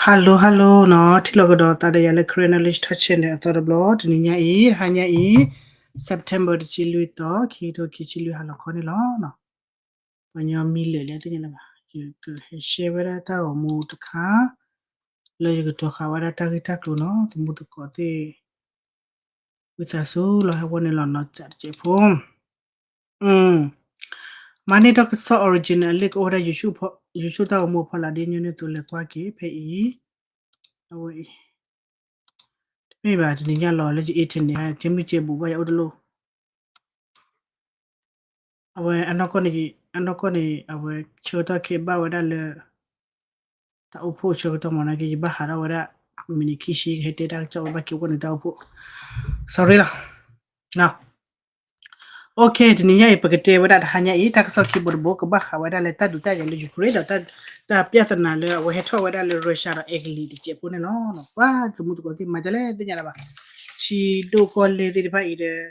Hello hello နီၤ, ထံၣ်လိာ်ကဒီးသးဒီးယၤလၢ Karen Knowledge Talk Channel အသီတဘျီ, တနံၤညါအံၤ ဟါညါအံၤ September တဆံလွံၢ်သီ ခံကထိခံဆံလွံၢ် ဟါလီၤခီန့ၣ်လီၤ. ပှၤညီမံလၢာ်လၢသ့ၣ်ညါလၢၤဘၣ်, ယကဟဲ share ဝဲဒၣ်တၢ်ဂီၤမူတခါ လၢယကတီၤဃာ်ဝဲဒၣ်တၢ်ဂ့ၢ်တၢ်ကျိၤနီၤ, သမူသကိးသ့ၣ် ဝံသးစူၤလီၤ ဟဲဝဲန့ၣ်လီၤနီၤ စးတကဲးဖိ မၤန့ၢ်တၢ်ကစီၣ် original အလံာ်ကအိၣ်ဝဲဒၣ် YouTube တၢ်ဂီၤမူအဖီလာ် ဒ်ညီနုၢ်အသိး လဲၤကွၢ်က့ၤဖဲအံၤ, အဝဲအံၤ တမ့ၢ်ဘၣ် တနံၤညါလီၤလၢယ internet ကဲမုၢ်ကဲဘူးဘၣ် ယအိၣ်တလိၣ် အဝဲအနီၢ်ကီၢ်န့ၣ် အနီၢ်ကီၢ်န့ၣ် အဝဲဆၢကတီၢ်ခဲဘၣ်ဝဲဒၣ်လၢ တၢ်အိၣ်ဖှိၣ်ဆၢကတီၢ်မ့ၢ်နာ်က့ ယဘၣ်ဟးထီၣ်ဝဲဒၣ် မံးနံးခံဆံ ကဟဲတဲတၢ်ကစီၣ်ဝဲဘၣ်က့ၤအိၣ်န့ၣ် တၢ်အိၣ်ဖှိၣ် sorry လီၤ. OK, တနံၤညါအံၤ ပကတဲဝဲဒၣ်တဟါညါအံၤ တၢ်ကစီၣ်ခံဘိတဘိ ကဘၣ်ဃးဝဲဒၣ်လၢတၢ်ဒုးတၢ်ယၤလၢ Ukraine ဒီး တၢ်ပြဿနာလၢအဝဲဟဲထီၣ်ဝဲဒၣ်လၢ Russia ဒီး Italy တစဲးဖိန့ၣ်လီၤ. ပှၤသမူသကိးသ့ၣ်မၤဒ်လဲၣ်သ့ၣ်ညါလၢၤဘၣ်, ထံဒိၣ်ကီၢ်လဲၢ်သ့ၣ်တဖၣ်အံၤဒီး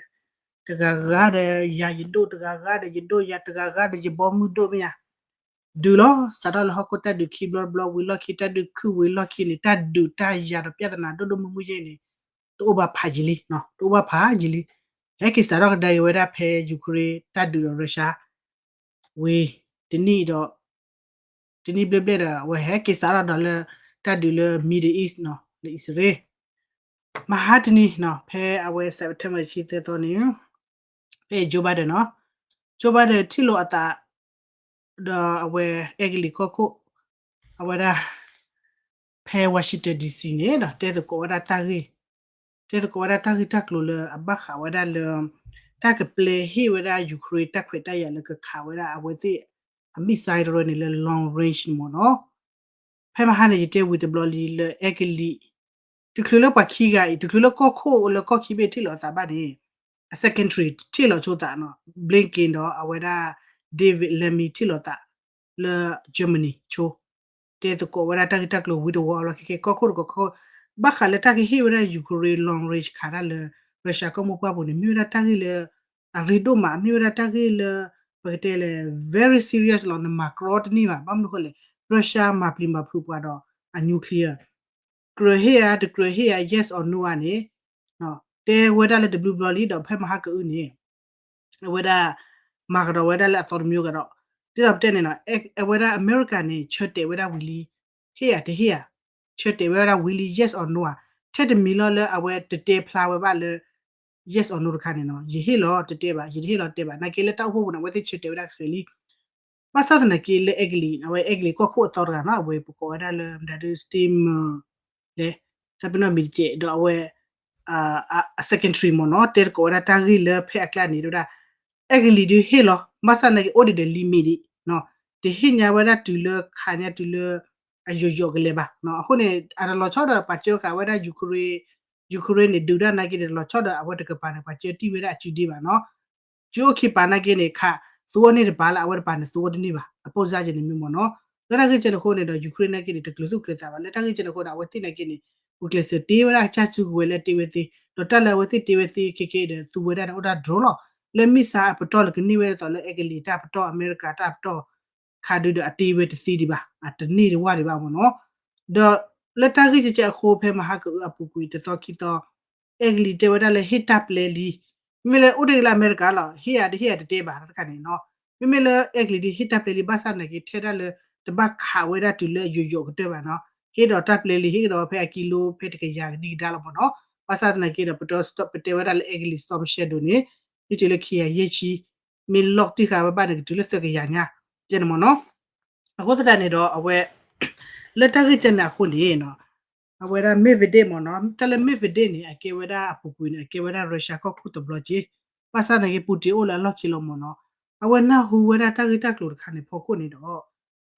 တဂၤဂၤဒီးယၤယဒိၣ် တဂၤဂၤဒီးယဒိၣ် ယၤတဂၤဂၤဒီးယဘီမုၢ်ဒိၣ်မ့ၢ်ဧါ ဒုးလီၤ. စးထီၣ်လၢဟီၣ်ခိၣ်တၢ်ဒုးခံဘျီတဘျီ ဝံၤလီၢ်ခံ တၢ်ဒုးခုၣ်ဝံၤလီၢ်ခံန့ၣ် တၢ်ဒုးတၢ်ယၤဒီးပြဿနာဒိၣ်ဒိၣ်မုၢ်မုၢ်ယဲၢ်န့ၣ် တအိၣ်ဘၣ်ဖးယံာ်လံ, တအိၣ်ဘၣ်ဖးယံာ်လံ. ဟဲက့ၤစးထီၣ်ကဒါက့ၤဝဲဒၣ်ဖဲ Ukraine တၢ်ဒုးဒီး Russia ဝံၤ တနံၣ်ဒီး တနံၣ်ဘျဲၣ်ဘျဲၣ်ဒီး အဝဲဟဲက့ၤစးထီၣ်ဒီးလၢ တၢ်ဒုးလၢ Middle East နီၤ လၢအံၣ်စရ့လး မဟါတနံၤနီၤ ဖဲအဝဲ September တဆံသၢသီန့ၣ် ဖဲ Joe Biden နီၤ Joe Biden ထံၣ်လိာ်အသး ဒီးအဝဲ အဲကလံးကီၢ်ခိၣ် အဝဲဒၣ် ဖဲ Washington D C န့ၣ်ဒီး တဲသကိးဝဲဒၣ်တၢ်ဂ့ၢ် တဲသကိးဝဲဒၣ်တၢ်ဂ့ၢ်တၢ်ကျိၤလၢအဘၣ်ဃးဝဲဒၣ်လၢ တၢ်ကပျဲဟ့ၣ်ဝဲဒၣ် Ukraine တၢ်ခွဲးတၢ်ယာ်လၢကခးဝဲဒၣ်အဝဲသ့ၣ် အ missile တရၢန့ၣ်လၢ long range န့ၣ်မ့ၢ်နီၤ. ဖဲမဟါန့ၣ် ယတဲဝံၤတဘျီလံလၢအဲကလံး တချုးလၢပှၤခံဂၤအံၤ တချုးလၢကီၢ်ခိၣ်လၢကီၢ်ခံဘ့ၣ်ထံၣ်လိာ်အသးဘၣ်န့ၣ် အ secretary ထံၣ်လိာ်ဆိသးနီၤ Blinken ဒီးအဝဲဒၣ် David Lammy ထံၣ်လိာ်သး လၢ Germany ဆိ တဲသကိးဝဲဒၣ်တၢ်ဂ့ၢ်တၢ်ကျိၤဝံၤတဝီလီၤ ခဲကဲကီၢ်ခိၣ်တကီၢ်ခိၣ် ဘၣ်ဃးလၢတၢ်ကဟ့ၣ်ဝဲဒၣ် Ukraine long range ခးတၢ်လၢ Russia ကီၢ်မိၢ်ပှၢ်ပူၤန့ၣ် မ့ၢ်ဝဲဒၣ်တၢ်ဂ့ၢ်လၢ အရ့ဒိၣ်မး မ့ၢ်ဝဲဒၣ်တၢ်ဂ့ၢ်လၢ ပကတဲလဲၣ် very serious လီၤ နမၤကြီတန့ၢ်ဘၣ် ဘၣ်မနုၤဃိလဲၣ် Russia မၤပျံၤမၤဖုးပှၤဒီးအ nuclear ကြၢးဟ့ၣ်ဧါ တကြၢးဟ့ၣ်ဧါ yes or no ဧါန့ၣ် တဲဝဲဒၣ်လၢတဘျုးဘျီလံ ဒီးဖဲမဟါကအုန့ၣ် အဝဲဒၣ် မၤကဒီးဝဲဒၣ်လၢအသီတမံၤကဒီး ဒ်သိးပတဲန့ၣ်နီၤ အဝဲဒၣ်အမဲရကၤန့ၣ် ဆၢတဲာ်ဝဲဒၣ်ဝံၤလံ ဟ့ၣ်ဧါတဟ့ၣ်ဧါ ဆၢတဲာ်ဝဲဒၣ်ဝံၤလံ yes or no ဧါ ထဲတမံၤလီၤလၢအဝဲတတဲဖျါဝဲဘၣ်လၢ yes or no တခါန့ၣ်နီၤ ယဟ့ၣ်လီၤတတဲဘၣ် ယတဟ့ၣ်လီၤတဲဘၣ် နာ်က့လၢတၢ်အိၣ်ဖှိၣ်ပူၤန့ၣ် အဝဲသ့ၣ်ဆၢတဲာ်ဝဲဒၣ်ဃဲၤလံ ဘၣ်ဆၣ်သနာ်က့လၢအဲကလံး အဝဲအဲကလံးကီၢ်ခိၣ်အသီတဂၤနီၤ အဝဲပကိးဝဲဒၣ်လၢ မတၤဒု Starmer လဲၣ် သးပ့ၤနီၣ်မံၤတကဲး ဒီးအဝဲ အ secretary မ့ၢ်နီၤ တဲသကိးဝဲဒၣ်တၢ်ဂ့ၢ်လၢဖဲအကျါန့ၣ် တဲဝဲဒၣ် အဲကလံးဒုးဟ့ၣ်လီၤ ဘၣ်ဆၣ်သနာ်က့ အိၣ်ဒံးဒီး limit ဒံး တဟ့ၣ်ညါဝဲဒၣ်တုၤလၢခးညါတုၤလၢ အယိာ်ယိာ်ကလဲာ်ဘၣ် အဃိန့ၣ် အတလီၤဆီဒီးပာ်စၢၤဃာ်ဝဲဒၣ် Ukraine န့ၣ် ဒုးတၢ်နာ်က့န့ၣ် တလီၤဆီဒီးအဝဲတကပၤန့ၣ် ပာ်စၢၤတံၢ်ဝဲဒၣ်အစုဒ့ဘၣ်နီၤ ကၠိအိၣ်ခံပၤနာ်က့န့ၣ် ခးသူဝဲန့ၢ်တပၤလၢအဝဲတပၤန့ၣ် သူဝဲတန့ၢ်ဘၣ် အပိၢ်စါက့န့ၣ်မ့ၢ်မ့ၢ်နီၤ လၢတၢ်ဂ့ၢ်ကဲန့ၣ်အဃိန့ၣ်ဒီး Ukraine နာ်က့န့ၣ် တကျၢၤသူၣ်ကျၢၤသးဘၣ် လၢတၢ်ဂ့ၢ်ကဲန့ၣ်အဃိဒီး အဝဲသ့ၣ်နာ်က့န့ၣ် ဂုာ်ကျဲးစၢးတ့ဝဲဒၣ်ကစၢ်စုကဝဲၤလၢတ့ဝဲသ့ ဒီးတၢ်လၢအဝဲသ့ၣ်တ့ဝဲသ့ခဲကဲဒီး သူဝဲဒၣ်န့ၣ်အိၣ်ဒၣ် drone လီၤ လၢ missile အပတီၢ်လၢကန့ၢ်ဝဲဒၣ်သိးလၢအဲကလံးတၢ်ပတီၢ် အမဲရကၤတၢ်ပတီၢ် ခးဒုးဒီးအတ့ဝဲတသ့ဒံးဘၣ် အတန့ၢ်တဝၢ်ဒံးဘၣ်မ့ၢ်နီၤ ဒီးလၢတၢ်ဂ့ၢ်ကဲကဲအဃိ ဖဲမဟါကအုအပူၤကွံာ်တသီခံသီ အဲကလံးတဲဝဲဒၣ်လၢ ဟ့ၣ်တၢ်ပျဲလံ မ့မ့ၢ်လၢအိၣ်တ့ၢ်လၢအမဲရကၤလီၤ ဟ့ၣ်ဧါတဟ့ၣ်ဧါတတဲဘၣ်တခါန့ၣ်နီၤ မ့မ့ၢ်လၢအဲကလံးဒုးဟ့ၣ်တၢ်ပျဲလံ ဘၣ်ဆၣ်သနာ်က့ ထဲဒၣ်လၢ တဘၣ်ခးဝဲဒၣ်တုၤလၢယိာ်ယိာ်ကတၢၢ်ဘၣ်နီၤ ဟ့ၣ်ဒီးတၢ်ပျဲလံ ဟ့ၣ်ကဒီးဖဲအကံလိဖဲတကယၤကဒံကဒါလီၤမ့ၢ်နီၤ ဘၣ်ဆၣ်သနာ်က့ဒီး ပတဲဝဲဒၣ်လၢအဲကလံး storm shadow န့ၣ် ဒ်တုၤလၢခံကယၤယဲၢ်ဆံ မ့ၢ်လီၢ်တံၢ်ဃာ်ဝဲဘၣ်န့ၣ် ကတုၤလၢသၢကယၤညါ ကဲန့ၣ်မ့ၢ်နီၤ အဃိသတးန့ၣ်ဒီးအဝဲ လၢတၢ်ဂ့ၢ်ကဲန့ၣ်အဃိန့ၣ် အဝဲဒၣ် Medvedev မ့ၢ်နီၤ တၢ်လၢ Medvedev န့ၣ် အကဲဝဲဒၣ်အပူၤကွံာ်န့ၣ် အကဲဝဲဒၣ် Russia ကီၢ်ခိၣ်တဘျီက့ ဘၣ်ဆၣ်သနာ်က့ Putin အိၣ်လၢအလီၢ်ခံလီၤမ့ၢ်နီၤ အဝဲနၢ်ဟူဝဲဒၣ်တၢ်ဂ့ၢ်တၢ်ကျိၤတခါန့ၣ်ဖီခိၣ်န့ၣ်ဒီး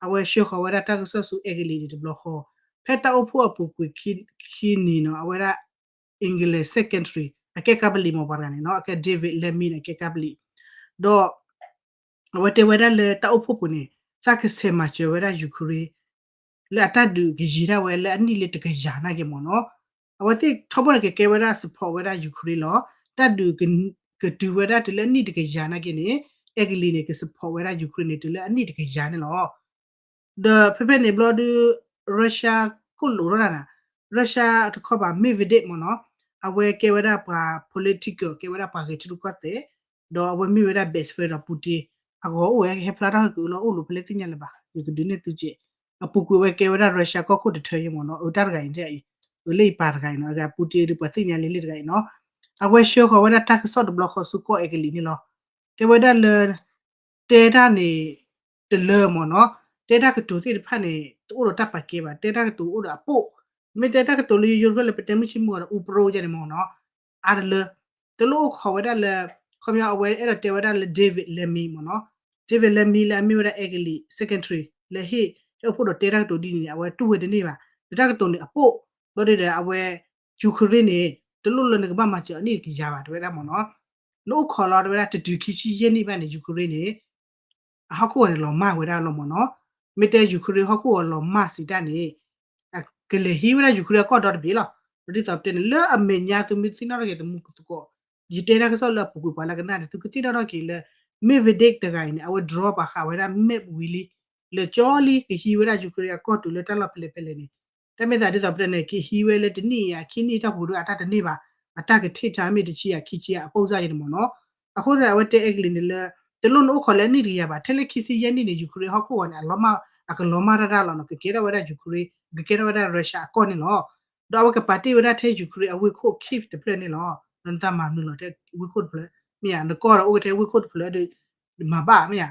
အဝဲဆှၢဃီၤဝဲဒၣ်တၢ်ကစီၣ်ဆူအဲကလံးန့ၣ်တဘျီဃီ ဖဲတၢ်အိၣ်ဖှိၣ်အပူၤကွံာ်ခံနံၤနီၤ အဝဲဒၣ် England secretary အကဲကပလံးမ့ၢ်ပှၤတဂၤန့ၣ်နီၤ အကဲ David Lammy န့ၣ် အကဲကပလံး ဒီး အဝဲတဲဝဲဒၣ်လၢတၢ်အိၣ်ဖှိၣ်ပူၤန့ၣ် သးကဆဲးမၤစၢၤဝဲဒၣ် Ukraine လၢအတၢ်ဒုးကယံၤဒၣ်ဝဲလၢအနံၣ်လၢတကယၤနာ်က့မ့ၢ်နီၤ အဝဲသ့ၣ်ထီဘိန့ၣ်ကကဲဝဲဒၣ် support ဝဲဒၣ် Ukraine လီၤ တၢ်ဒုးကတုၤဝဲဒၣ်တုၤလၢအနံၣ်တကယၤနာ်က့န့ၣ် အဲကလံးန့ၣ် က support ဝဲဒၣ် Ukraine န့ၣ် တုၤလၢအနံၣ်တကယၤန့ၣ်လီၤ ဒီးဖဲဖဲန့ၣ်ဘျီဒုး Russia ခိၣ်လိာ်ထီၣ်တၢ်န့ၣ် Russia တခီဘၣ် Medvedev မ့ၢ်နီၤ, အဝဲကဲဝဲဒၣ်ပှၤ political ကဲဝဲဒၣ်ပှၤဂဲၤထံရူၢ်ကီၢ်သဲး, ဒီးအဝဲမ့ၢ်ဝဲဒၣ် best friend ဒီး Putin အဂီၤအိၣ်ဝဲဟဲဖျါထီၣ်ဟဲက့ၤလီၤ အိၣ်လိာ်ဖဲလဲၣ်သ့ၣ်ညါလၢၤဘၣ် ယကဒုးနဲၣ်သုက့ၤ, အပူၤကွံာ်ဝဲကဲဝဲဒၣ် Russia ကီၢ်ခိၣ်တထၢယဲမ့ၢ်နီၤ, အတၢ်တဂၤအံၤ အၢလၢယပာ်တဂၤအံၤနီၤ, အဂၤ Putin ဒ်ပှၤသ့ၣ်ညါလံလံတဂၤအံၤနီၤ, အဝဲဆှၢဃီၤဝဲဒၣ်တၢ်ကစီၣ်တဘျီဃီဆူကီၢ်အဲကလံးန့ၣ်လီၤ. တဲဝဲဒၣ်လၢ တဲတၢ်န့ၣ် တလၢမ့ၢ်နီၤ, တဲတၢ်ကတိၤသ့ၣ်တဖၣ်န့ၣ် တအိၣ်ဒီးတၢ်ပာ်ကဲဘၣ်, တဲတၢ်ကတိၤအိၣ်ဒီးအပိၣ်, မ့ၢ်တဲတၢ်ကတိၤလၢယိယိတဖျၢၣ်လၢပတဲမုၢ်ဆ့ၣ်မုၢ်ဂီၤဒီး အူပရိယဲန့ၣ်မ့ၢ်နီၤ, အါတလၢ, တလိၣ်အိၣ်ခိးဝဲဒၣ်လၢ ခီပညီအဝဲအဲၣ်ဒိးတဲဝဲဒၣ်လၢ David Lammy မ့ၢ်နီၤ, David Lammy လၢအမ့ၢ်ဝဲဒၣ်အဲကလံး secretary လၢဟ့ၣ် ဟဲအိၣ်ဖှိၣ်ဒီးတဲတၢ်ကတိၤဒ်န့ၣ်န့ၣ် အဝဲတူၢ်ဝဲတန့ၢ်ဘၣ်, ဒီးတၢ်ကတိၤန့ၣ်အပိၣ်, ဘျီဒ်ဒီးအဝဲ Ukraine န့ၣ် တလိၣ်လၢနကဘၣ်မၤစၢၤအနံၣ်တကယၤဘၣ် တဲဝဲဒၣ်မ့ၢ်နီၤ, နအိၣ်ခိးလီၤတဲဝဲဒၣ် တတုၤခံဆံယဲၢ်နံၣ်ဘၣ်န့ၣ် Ukraine န့ၣ် အဟီၣ်ခိၣ်ဂီၤန့ၣ်လီၤမၢ်ဝဲဒၣ်လီၤမ့ၢ်နီၤ, မ့ၢ်တဲ Ukraine ဟီၣ်ခိၣ်ဂီၤလီၤမၢ်စံးတၢ်န့ၣ် ကလဲၤဟံးဝဲဒၣ် Ukraine အကီၢ်ဒီတဘ့ၣ်လီၤ, ဒီးဒ်သိးပတဲန့ၣ် လၢအမဲာ်ညါသုမ့ၢ်သ့ၣ်နီၣ်ထီၣ်က့ၤသမူသကိး, ယတဲတၢ်ကစီၣ်လၢအပူၤကွံာ်ပှၤလၢကနၣ်န့ၣ် သုကသ့ၣ်နီၣ်ထီၣ်က့ၤလၢ Medvedev တဂၤအံၤန့ၣ် အဝဲ draw ပာ်ဃာ်ဝဲဒၣ် map ဝံၤလံ, လၢာ်ကၠီလံ ကဟံးဝဲဒၣ် Ukraine အကီၢ်တုၤလၢတၢ်လီၢ်ဖဲလဲၣ်ဖဲလဲၣ်န့ၣ်, တၢ်မ့ၢ်သးဒ်သိးပတဲန့ၣ် ကဟံးဝဲလၢတနံၣ်အံၤ ခံနံၣ်တၢ်ပူၤဒၣ်အတၢ်တန့ၢ်ဘၣ်, အတၢ်ကထံၣ်ထါမ့ၢ်တဆံယၤခံဆံယၤအပိၢ်စၢ်ယဲန့ၣ်မ့ၢ်နီၤ, အဃိသတးဒီးအဝဲတဲအဲကလံးန့ၣ်လၢ တလိၣ်နအိၣ်ခိးလၢအနံၣ်တကယၤဘၣ်, ထဲလၢခံဆံယဲၢ်နံၣ်န့ၣ် Ukraine ဟီၣ်ခိၣ်ဂီၤန့ၣ် အလီၤမၢ်, အကလီၤမၢ်တၢ်တၢ်လီၤနီၤ, ကကဲထီၣ်ဝဲဒၣ် Ukraine, ကကဲထီၣ်ဝဲဒၣ် Russia အကီၢ်န့ၣ်လီၤ. ဒီးအဝဲကပာ်တ့ၢ်ဝဲဒၣ်ထဲ Ukraine အဝ့ၢ်ခိၣ် Kyiv တဖျၢၣ်န့ၣ်လီၤ. ဒီးနသးမၤမနုၤလီၤထဲဝ့ၢ်ခိၣ်တဖျၢၣ်, မ့ၢ်ဧါ, နကီၢ်ဒီးအိၣ်ကထဲဝ့ၢ်ခိၣ်တဖျၢၣ်ဒီး မၤဘၣ်မ့ၢ်ဧါ.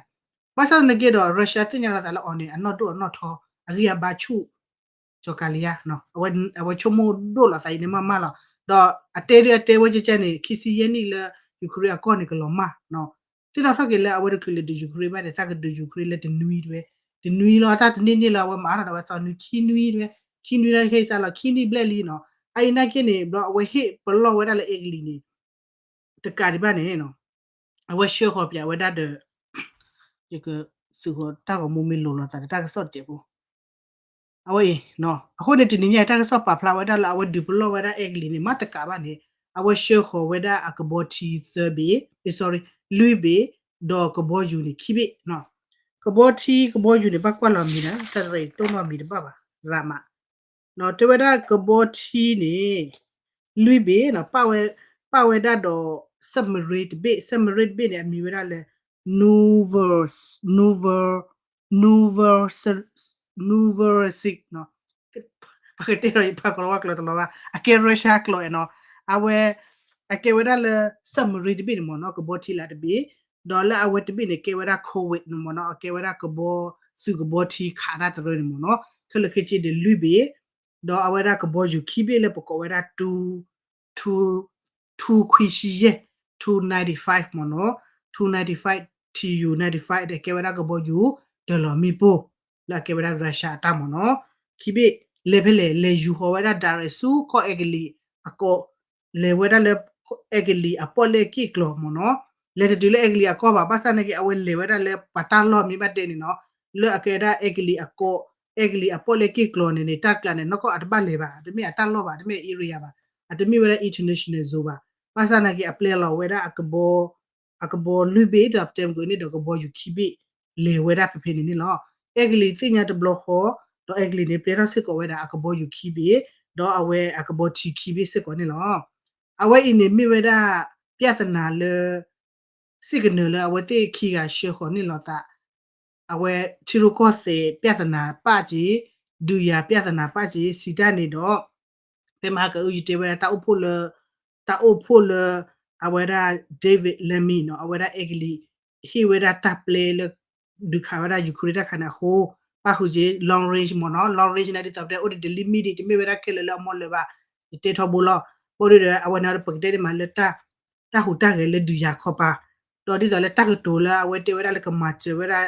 ဘၣ်ဆၣ်သနာ်က့ဒီး Russia သ့ၣ်ညါလီၤသးလၢအီၤန့ၣ် အနီၢ်ဒိၣ်အနီၢ်ထီ, အဂံၢ်အဘါဆူၣ် ကၠီၤကၤလံယါ, အဝဲဆိကမိၣ်ဒိၣ်လီၤသးအံၤန့ၣ်မးမးလီၤ. ဒီးအတဲဒ်အတဲဝဲကဲကဲန့ၣ် ခံဆံယဲၢ်နံၣ်လၢ Ukraine အကီၢ်န့ၣ် ကလီၤမၢ် သ့ၣ်နီၣ်ထီၣ်က့ၤလၢအဝဲတချုးလဲၤဒုး Ukraine ဘၣ်န့ၣ် သးကဒုး Ukraine လၢတနွံတဝဲ, တနွံလီၤ တၢ်တန့ၢ်န့ၣ်လီၤ အဝဲမၤထီၣ်ဒီးဝဲသီနွံ ခံနွံတဝဲ, ခံနွံလီၤ ဟဲစးလီၤ ခံနံၣ်ဘျဲၣ်လံနီၤ. အအံၤနာ်က့န့ၣ် ဘျီအဝဲဟ့ၣ်ပလီၢ်ဝဲဒၣ်လၢအဲကလံးန့ၣ် တကးဒံးဘၣ်န့ၣ် အဝဲဆှၢဃီၤပၠးဝဲဒၣ်ဒီး ယကသုးဃီၤတၢ်ဂီၤမူမ့ၢ်လိၤလိာ်သးဒီးတၢ်ကစီၣ်တစဲးဖိ အဝဲအံၤ အဃိန့ၣ် တနံၤညါအံၤ တၢ်ကစီၣ်ပာ်ဖျါဝဲဒၣ်လၢအဝဲဒုးပလီၢ်ဝဲဒၣ်အဲကလံးန့ၣ် မ့ၢ်တကးဘၣ်န့ၣ် အဝဲဆှၢဃီၤဝဲဒၣ်အကဘီထံသၢဘ့ၣ်, လွံၢ်ဘ့ၣ်, ဒီးကဘီယူၤန့ၣ်ခံဘ့ၣ်. ကဘီထံကဘီယူၤန့ၣ် ဘၣ်ကွၢ်လီၤမံၤဒီး တၢ်တရံးတိၢ်နီၣ်မံၤတဘၣ်ဘၣ် ရးမး တဲဝဲဒၣ်ကဘီထံန့ၣ် လွံၢ်ဘ့ၣ် ပာ်ဝဲဒၣ်ဒီး submarine တဘ့ၣ်, submarine တဘ့ၣ်န့ၣ် အမံၤဝဲဒၣ်လၢ Novorossiysk, ပကတဲဒီးယပာ်ကီၤလၤဝါကျိာ်တလီၤဘၣ်, အကဲ Russia ကျိာ်နီၤ. အဝဲ အကဲဝဲဒၣ်လၢ submarine တဘ့ၣ်န့ၣ်မ့ၢ်နီၤ ကဘီထံလၢတဘ့ၣ်, ဒီးလၢအဝဲတဘ့ၣ်န့ၣ် ကဲဝဲဒၣ် corvette န့ၣ်မ့ၢ်နီၤ အကဲဝဲဒၣ်ကဘီသုးကဘီထံခးတၢ်တရၢန့ၣ်မ့ၢ်နီၤ ခဲလၢာ်ခဲဆ့ဒီးလွံၢ်ဘ့ၣ်, ဒီးအဝဲဒၣ်ကဘီယူၤခံဘ့ၣ်လၢပကိးဝဲဒၣ် two two two ခွံဆံယဲၢ် two ninety-five မ့ၢ်နီၤ two ninety-five Tu ninety-five ဒီးကဲဝဲဒၣ်ကဘီယူၤ တလီၤမံပိၢ် လၢအကဲဝဲဒၣ် Russia အတၢ်မ့ၢ်နီၤ ခံဘ့ၣ် လဲၤဖဲလဲၣ် လဲၤယူၤဃီၤဝဲဒၣ် direct ဆူကီၢ်အဲကလံးအကီၢ် လဲၤဝဲဒၣ်လၢ အဲကလံးအပီၣ်လဲၣ်က့ၣ်ကျီၤမ့ၢ်နီၤ လဲၤတတုၤလၢအဲကလံးအကီၢ်ဘၣ် ဘၣ်ဆၣ်နာ်က့ အဝဲလဲၤဝဲဒၣ်လၢပှၤတၢ်လီၢ်မ့ၢ်ဘၣ်တဲန့ၣ်နီၤ လၢအကဲဒၣ်အဲကလံးအကီၢ် အဲကလံးအပီၣ်လဲၣ်က့ၣ်ကျီၤန့ၣ်န့ၣ် တၢ်ကျါန့ၣ် နီၢ်ကီၢ်အတဘၣ်လဲၤဘၣ် အတမ့ၢ်အတၢ်လီၢ်ဘၣ် အတမ့ၢ် area ဘၣ် အတမ့ၢ်ဝဲဒၣ် international zone ဘၣ် ဘၣ်ဆၣ်နာ်က့ အပျဲလီၤဝဲဒၣ်အကဘီ အကဘီလွံၢ်ဘ့ၣ်ဒီး ပတဲမုၢ်ကန့ၣ်ဒီးကဘီယူၤခံဘ့ၣ် လဲၤဝဲဒၣ်ဖဲဖဲန့ၣ်န့ၣ်လီၤ. အဲကလံးသ့ၣ်ညါတဘျီဃီ ဒီးအဲကလံးန့ၣ် ပျဲထီၣ်စ့ၢ်ကီးဝဲဒၣ်အကဘီယူၤခံဘ့ၣ် ဒီးအဝဲအကဘီထံခံဘ့ၣ်စ့ၢ်ကီးန့ၣ်လီၤ. အဝဲအံၤန့ၣ်မ့ၢ်ဝဲဒၣ် ပြဿနာလၢ စ့ၢ်ကနၢၤလၢအဝဲသ့ၣ်ခံဂၤဆှၢဃီၤန့ၣ်လီၤသး အဝဲထံရူၢ်ကီၢ်သဲး ပြဿနာ ပာ်က့ၤ ဒုးယၤ ပြဿနာ ပာ်က့ၤ စံးတၢ်န့ၣ်ဒီး ဖဲမဟါကအု ယတဲဝဲဒၣ်တၢ်အိၣ်ဖှိၣ်လၢ တၢ်အိၣ်ဖှိၣ်လၢ အဝဲဒၣ် David Lammy နီၤ အဝဲဒၣ်အဲကလံး ဟ့ၣ်ဝဲဒၣ်တၢ်ပျဲလၢ ဒုးခးဝဲဒၣ် Ukraine တၢ်ခါန့ၣ်အဃိ ပၣ်ဃုာ်က့ၤ long range မ့ၢ်နီၤ long range န့ၣ် ဒ်သိးပတဲအိၣ်ဒံး တလံမံၢ်ဒံး တမ့ၢ်ဝဲဒၣ်ခဲလၢာ်လၢအမီၢ်လၢၤဘၣ် ယတဲထီဘိလီၤ. ဘၣ်ဒီး အဝဲန့ၣ်ဒီးပကတဲဒ်မးလၢ တၢ်ဟူးတၢ်ဂဲၤလၢဒုးယၤတခီပၤ ဒီးဒ်သိးလၢတၢ်ကတိၤလၢအဝဲတဲဝဲဒၣ်လၢကမၤစၢၤဝဲဒၣ်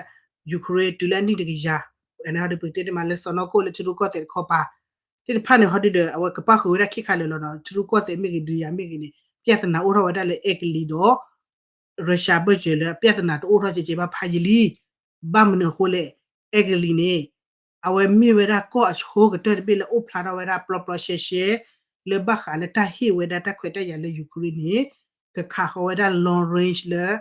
Ukraine တုၤလၢအနံၣ်တကယၤ အန့ၣ်ဒီးပကတဲဒ်မးလၢစီၢ်နီၤခိၣ်လၢထံရူၢ်ကီၢ်သဲးတခီပၤ သ့ၣ်တဖၣ်န့ၣ် ဟီဒုဒီး အဝဲကပၣ်ဃုာ်ဝဲဒၣ်ခံခါလၢာ်လီၤနီၤ ထံရူၢ်ကီၢ်သဲးမ့ၢ်ဂ့ၤ ဒုးယၤမ့ၢ်ဂ့ၤန့ၣ် ပြဿနာအိၣ်ထီၣ်ဝဲဒၣ်လၢအဲကလံးဒီး Russia ဘၢၣ်စၢၤလၢ ပြဿနာတအိၣ်ထီၣ်ကဲကဲဘၣ်ဖးယံာ်လံ. ဘၣ်မနုၤအဃိလဲၣ် အဲကလံးန့ၣ် အဝဲမ့ၢ်ဝဲဒၣ်ကီၢ်အဆိကတၢၢ်တဘ့ၣ်လၢအိၣ်ဖျါထီၣ်ဝဲဒၣ်ပျီပျီရှဲရှဲ လၢဘၣ်ဃးလၢတၢ်ဟ့ၣ်ဝဲဒၣ်တၢ်ခွဲးတၢ်ယာ်လၢ Ukraine န့ၣ် ကခးဃီၤဝဲဒၣ် long range လၢ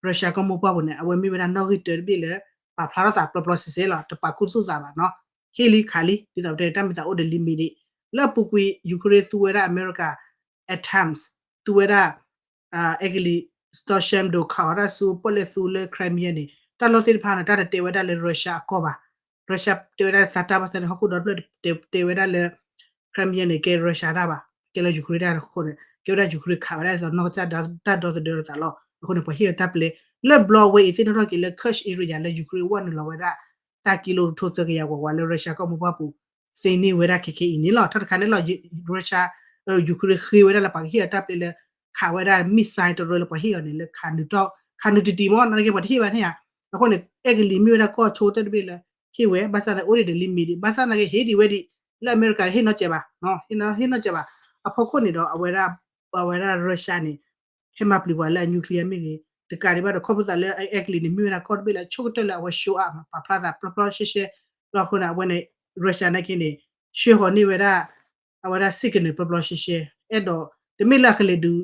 Russia ကီၢ်မိၢ်ပှၢ်ပူၤန့ၣ် အဝဲမ့ၢ်ဝဲဒၣ်နီၣ်ဂံၢ်တၢတဘ့ၣ်လၢ ပာ်ဖျါထီၣ်သးပျီပျီရှဲရှဲလီၤ တပာ်ခူသူၣ်သးဘၣ်နီၤ ဟ့ၣ်လံခးလံ ဒ်သိးပတဲန့ၣ် တၢ်မ့ၢ်သးအိၣ်ဒီး limit လၢအပူၤကွံာ် Ukraine သူဝဲဒၣ် America at times သူဝဲဒၣ် အဲကလံး Storm Shadow ခးအီၤတၢ်ဆူပီၣ်လဲၣ်သူလၢ Crimea န့ၣ် တၢ်လီၢ်သ့ၣ်တဖၣ်န့ၣ် တၢ်တတဲဝဲဒၣ်လၢ Russia အကီၢ်ဘၣ် Russia တဲဝဲဒၣ်သးတၢ်ဘၣ်ဆၣ်န့ၣ် ဟီၣ်ခိၣ်ဒီဖျၢၣ်တဲဝဲဒၣ်လၢ Crimea န့ၣ် ကဲ Russia တၢ်ဘၣ် ကဲလၢ Ukraine တၢ်အဃိန့ၣ် ကဲဝဲဒၣ် Ukraine ခးဝဲဒၣ်ဒ်သိးနီၢ်ကစၢ်တၢ်ဒီသဒၢလိာ်သးလီၤ. အဃိန့ၣ် ပှၤဟ့ၣ်အီၤတၢ်ပျဲ လၢဘျီဝဲအံၤသ့ၣ်နီၣ်ထီၣ်က့ၤလၢ Kursk area လၢ Ukraine ဝဲနုာ်လီၤဝဲဒၣ် တၢ်ကံလိတထိသၢကယၤဝးဝးလၢ Russia ကီၢ်မိၢ်ပှၢ်ပူၤ သ့န့ၢ်ဝဲဒၣ်ခဲခဲအံၤန့ၣ်လီၤ. တၢ်တခါန့ၣ်လီၤ Russia Ukraine ဃ့ဝဲဒၣ်လၢပှၤကဟ့ၣ်အီၤတၢ်ပျဲလၢ ခးဝဲဒၣ် missile တရၢလၢပှၤဟ့ၣ်အီၤန့ၣ် လၢ ခးနုာ်တံၢ်တံၢ်မ့ၢ် နာ်က့ပှၤတဟ့ၣ်ဘၣ်န့ၣ်ဧါ. အဃိန့ၣ် အဲကလံးမ့ၢ်ဝဲဒၣ်ကီၢ်ဆိတၢ်တဘ့ၣ်လၢ ဟ့ၣ်ဝဲ ဘၣ်ဆၣ်န့ၣ် အိၣ်ဒံးဒီး limit ဘၣ်ဆၣ်နာ်က့ဟ့ၣ်ဒံးဝဲဒံး လၢအမဲရကၤဟ့ၣ်နီတစဲးဘၣ် ဟ့ၣ်နီတစဲးဘၣ်. အဖီခိၣ်န့ၣ်ဒီး အဝဲဒၣ် အဝဲဒၣ် Russia န့ၣ် ဟဲမၤပျံၤပှၤလၢအ nuclear မ့ၢ်ဂ့ၤ တကးဒံးဘၣ်ဒီး ခီဖျိသးလၢအဲကလံးန့ၣ် မ့ၢ်ဝဲဒၣ်ကီၢ်တဘ့ၣ်လၢအဆိကတၢၢ်လၢအဝဲ show up မး ပာ်ဖျါသးပျီပျီရှဲရှဲ လီၤအဃိန့ၣ် အဝဲန့ၣ် Russia နာ်က့န့ၣ် ဆှၢဃီၤန့ၢ်ဝဲဒၣ် အဝဲဒၣ် signal ပျီပျီရှဲရှဲ အဲၣ်ဒိး တမ့ၢ်လၢအကလဲၤဒုး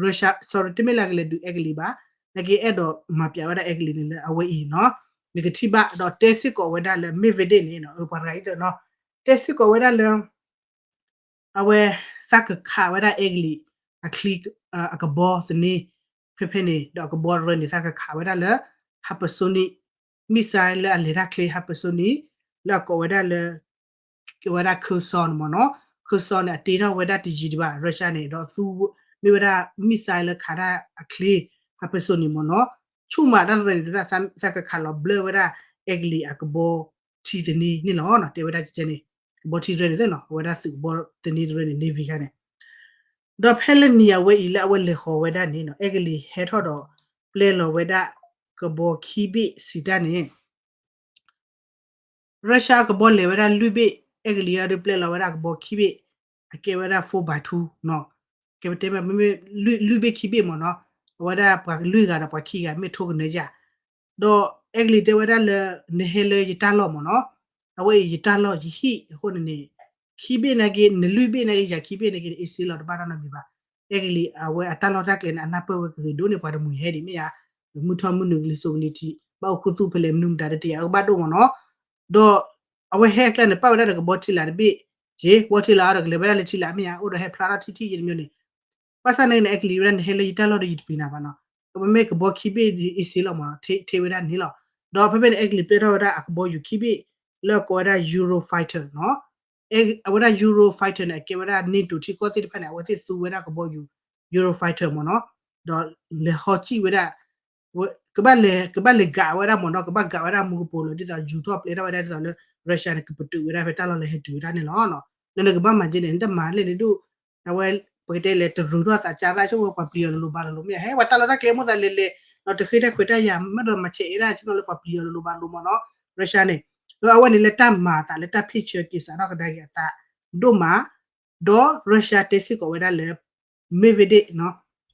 Russia sorry တမ့ၢ်လၢအကလဲၤဒုးအဲကလံးဘၣ် နာ်က့အဲၣ်ဒိးမၤပျံၤဝဲဒၣ်အဲကလံးန့ၣ်လၢအဝဲအံၤနီၤ နကထံၣ်ဘၣ်ဒီးတဲစ့ၢ်ကီးဝဲဒၣ်လၢ Medvedev န့ၣ် ပှၤတဂၤအံၤသ့ၣ်နီၤ တဲစ့ၢ်ကီးဝဲဒၣ်လၢ အဝဲ သးကခးဝဲဒၣ်အဲကလံး အချံ အကဘီသန့ ဖဲဖဲန့ၣ် ဒီးအကဘီတရၢန့ၣ် သးကခးဝဲဒၣ်လၢ hypersonic missile လၢအလဲၤတၢ်ချ့ hypersonic လၢအကိးဝဲဒၣ်လၢ ဝဲဒၣ် Kherson န့ၣ်မ့ၢ်နီၤ Kherson န့ၣ် အတ့ထီၣ်ဝဲဒၣ်တယံာ်ဒံးဘၣ် Russia န့ၣ် ဒီးသူ မ့ၢ်ဝဲဒၣ် missile လၢခးတၢ်အချ့ hypersonic န့ၣ်မ့ၢ်နီၤ ဆူၣ်မးတၢ်တရၢန့ၣ် သးကခးလီၤဘျၢဝဲဒၣ် အဲကလံးအကဘီထံသန့န့ၣ်လီၤ. တဲဝဲဒၣ်ကဲန့ၣ် ကဘီထံတရၢန့ၣ်သ့ၣ်နီၤ အဝဲဒၣ်သုးကဘီသန့တရၢန့ၣ် Navy ခါန့ၣ် ဒီးဖဲလၢနံၤအဝဲအံၤလၢအဝဲလဲၤဃီၤဝဲဒၣ်န့ၣ်နီၤ အဲကလံးဟဲထီၣ်ဒီး ပျဲလီၤဝဲဒၣ်ကဘီခံဘ့ၣ်စံးတၢ်န့ၣ် Russia ကဘီလဲၤဝဲဒၣ်လွံၢ်ဘ့ၣ် အဲကလံးအံၤဒီးပျဲလီၤဝဲဒၣ်ကဘီခံဘ့ၣ် အကဲဝဲဒၣ် four by two နီၤ ကဲပတဲမ့ၢ် လွံၢ်ဘ့ၣ်ခံဘ့ၣ်မ့ၢ်နီၤ အဝဲဒၣ်ပှၤလွံၢ်ဂၤဒီးပှၤခံဂၤမ့ၢ်ထိကနၢယၤ ဒီးအဲကလံးတဲဝဲဒၣ်လၢ နဟဲလၢယတၢ်လီၢ်မ့ၢ်နီၤ အဝဲအံၤယတၢ်လီၢ်ယဟံၣ်အဃိန့ၣ်န့ၣ် ခံဘ့ၣ်နာ်က့ နလွံၢ်ဘ့ၣ်နာ်က့ ယၤခံဘ့ၣ်နာ်က့န့ၣ် အ့ၣ်စ့လီၤတဘၣ်တၢ်နီတမံၤဘၣ် အဲကလံးအဝဲအတၢ်လီၢ်တၢ်ကျဲန့ၣ် အနၢ်ပၢၢ်ဝဲကဂ့ၤဒိၣ်န့ၢ်ပှၤတမှံၤဟဲဒံးမ့ၢ်ဧါ မုၢ်ထီၣ်မုၢ်နုာ်ကလံၤစိးကလံၤထံး ဘၣ်အိၣ်ခူသူၣ်ဖဲလဲၣ်မနုၤမတၤတတ့ၢ်ဧါ ကဘၣ်ဒိၣ်မ့ၢ်နီၤ ဒီးအဝဲဟဲကျဲန့ၣ် ပာ်ဝဲဒၣ်ဒီးကဘီထံလာ်တဘ့ၣ် က့ၤ ကဘီထံလာ်အီၤဒီးကလဲၤဝဲဒၣ်လၢထံလာ်မ့ၢ်ဧါ အိၣ်ဒီးဟဲဖျါထီၣ်ထံထံယဲၢ်တမံၤန့ၣ် ဘၣ်ဆၣ်န့ၣ် အဲကလံးဝဲဒၣ် နဟဲလၢယတၢ်လီၢ်ဒီးယတပျံၤနၤဘၣ်နီၤ အဝဲမ့ၢ်ကဘီခံဘ့ၣ်အ့ၣ်စ့လီၤမ့ၢ်နီၤ ထဲဝဲဒၣ်န့ၣ်လီၤ ဒီးဖဲဖဲန့ၣ် အဲကလံးပျဲထီၣ်ဝဲဒၣ်အကဘီယူၤခံဘ့ၣ် လၢအကိးဝဲဒၣ် Eurofighter နီၤ အဝဲဒၣ် Eurofighter န့ၣ် အကဲဝဲဒၣ် NATO ထံကီၢ်သ့ၣ်တဖၣ်န့ၣ် အဝဲသ့ၣ်သူဝဲဒၣ်ကဘီယူၤ Eurofighter မ့ၢ်နီၤ ဒီးလဲၤဟီစံၣ်ဝဲဒၣ် ကဘၣ်လဲၤ ကဘၣ်လဲၤကးဝဲဒၣ်မ့ၢ်နီၤ ကဘၣ်ကးဝဲဒၣ်မူကပိာ်လၢ ဒ်သိးယူၤထီၣ်ပျဲထီၣ်ဝဲဒၣ်ဒ်သိးလၢ Russia န့ၣ် ကပတုာ်ဝဲဒၣ်ဖဲတၢ်လီၢ်လၢဟဲတုၤဝဲဒၣ်န့ၣ်လီၤ. နနကဘၣ်မၤကဲန့ၣ် နတမၤလဲၣ်န့ၣ်ဒိၣ် အဝဲ ပကတဲလဲၤတရူးထီၣ်သးကါရၣ်ဆိဝဲပှၤပျံၤအီၤလိၤလိၤဘၣ်လိၤလိၤမ့ၢ်ဧါ ဟဲပှၤတၢ်လီၢ်တၢ်ကျဲမိၣ်သးလဲၤလဲၤ ဒီးတဃ့တၢ်ခွဲးတၢ်ယာ် မ့ၢ်ဒီးမၤဆဲးအ့ၣ်ဒၣ်ဆိနီၤလၢပှၤပျံၤအီၤလိၤလိၤဘၣ်လိၤမ့ၢ်နီၤ Russia န့ၣ် ဒီးအဝဲန့ၣ်လၢတၢ်မၤအသးလၢတၢ်ဖ့ၣ်ဆၢက့ၤစးထီၣ်ကဒါက့ၤအသးဒိၣ်မး ဒီး Russia တဲစ့ၢ်ကီးဝဲဒၣ်လၢ Medvedev နီၤ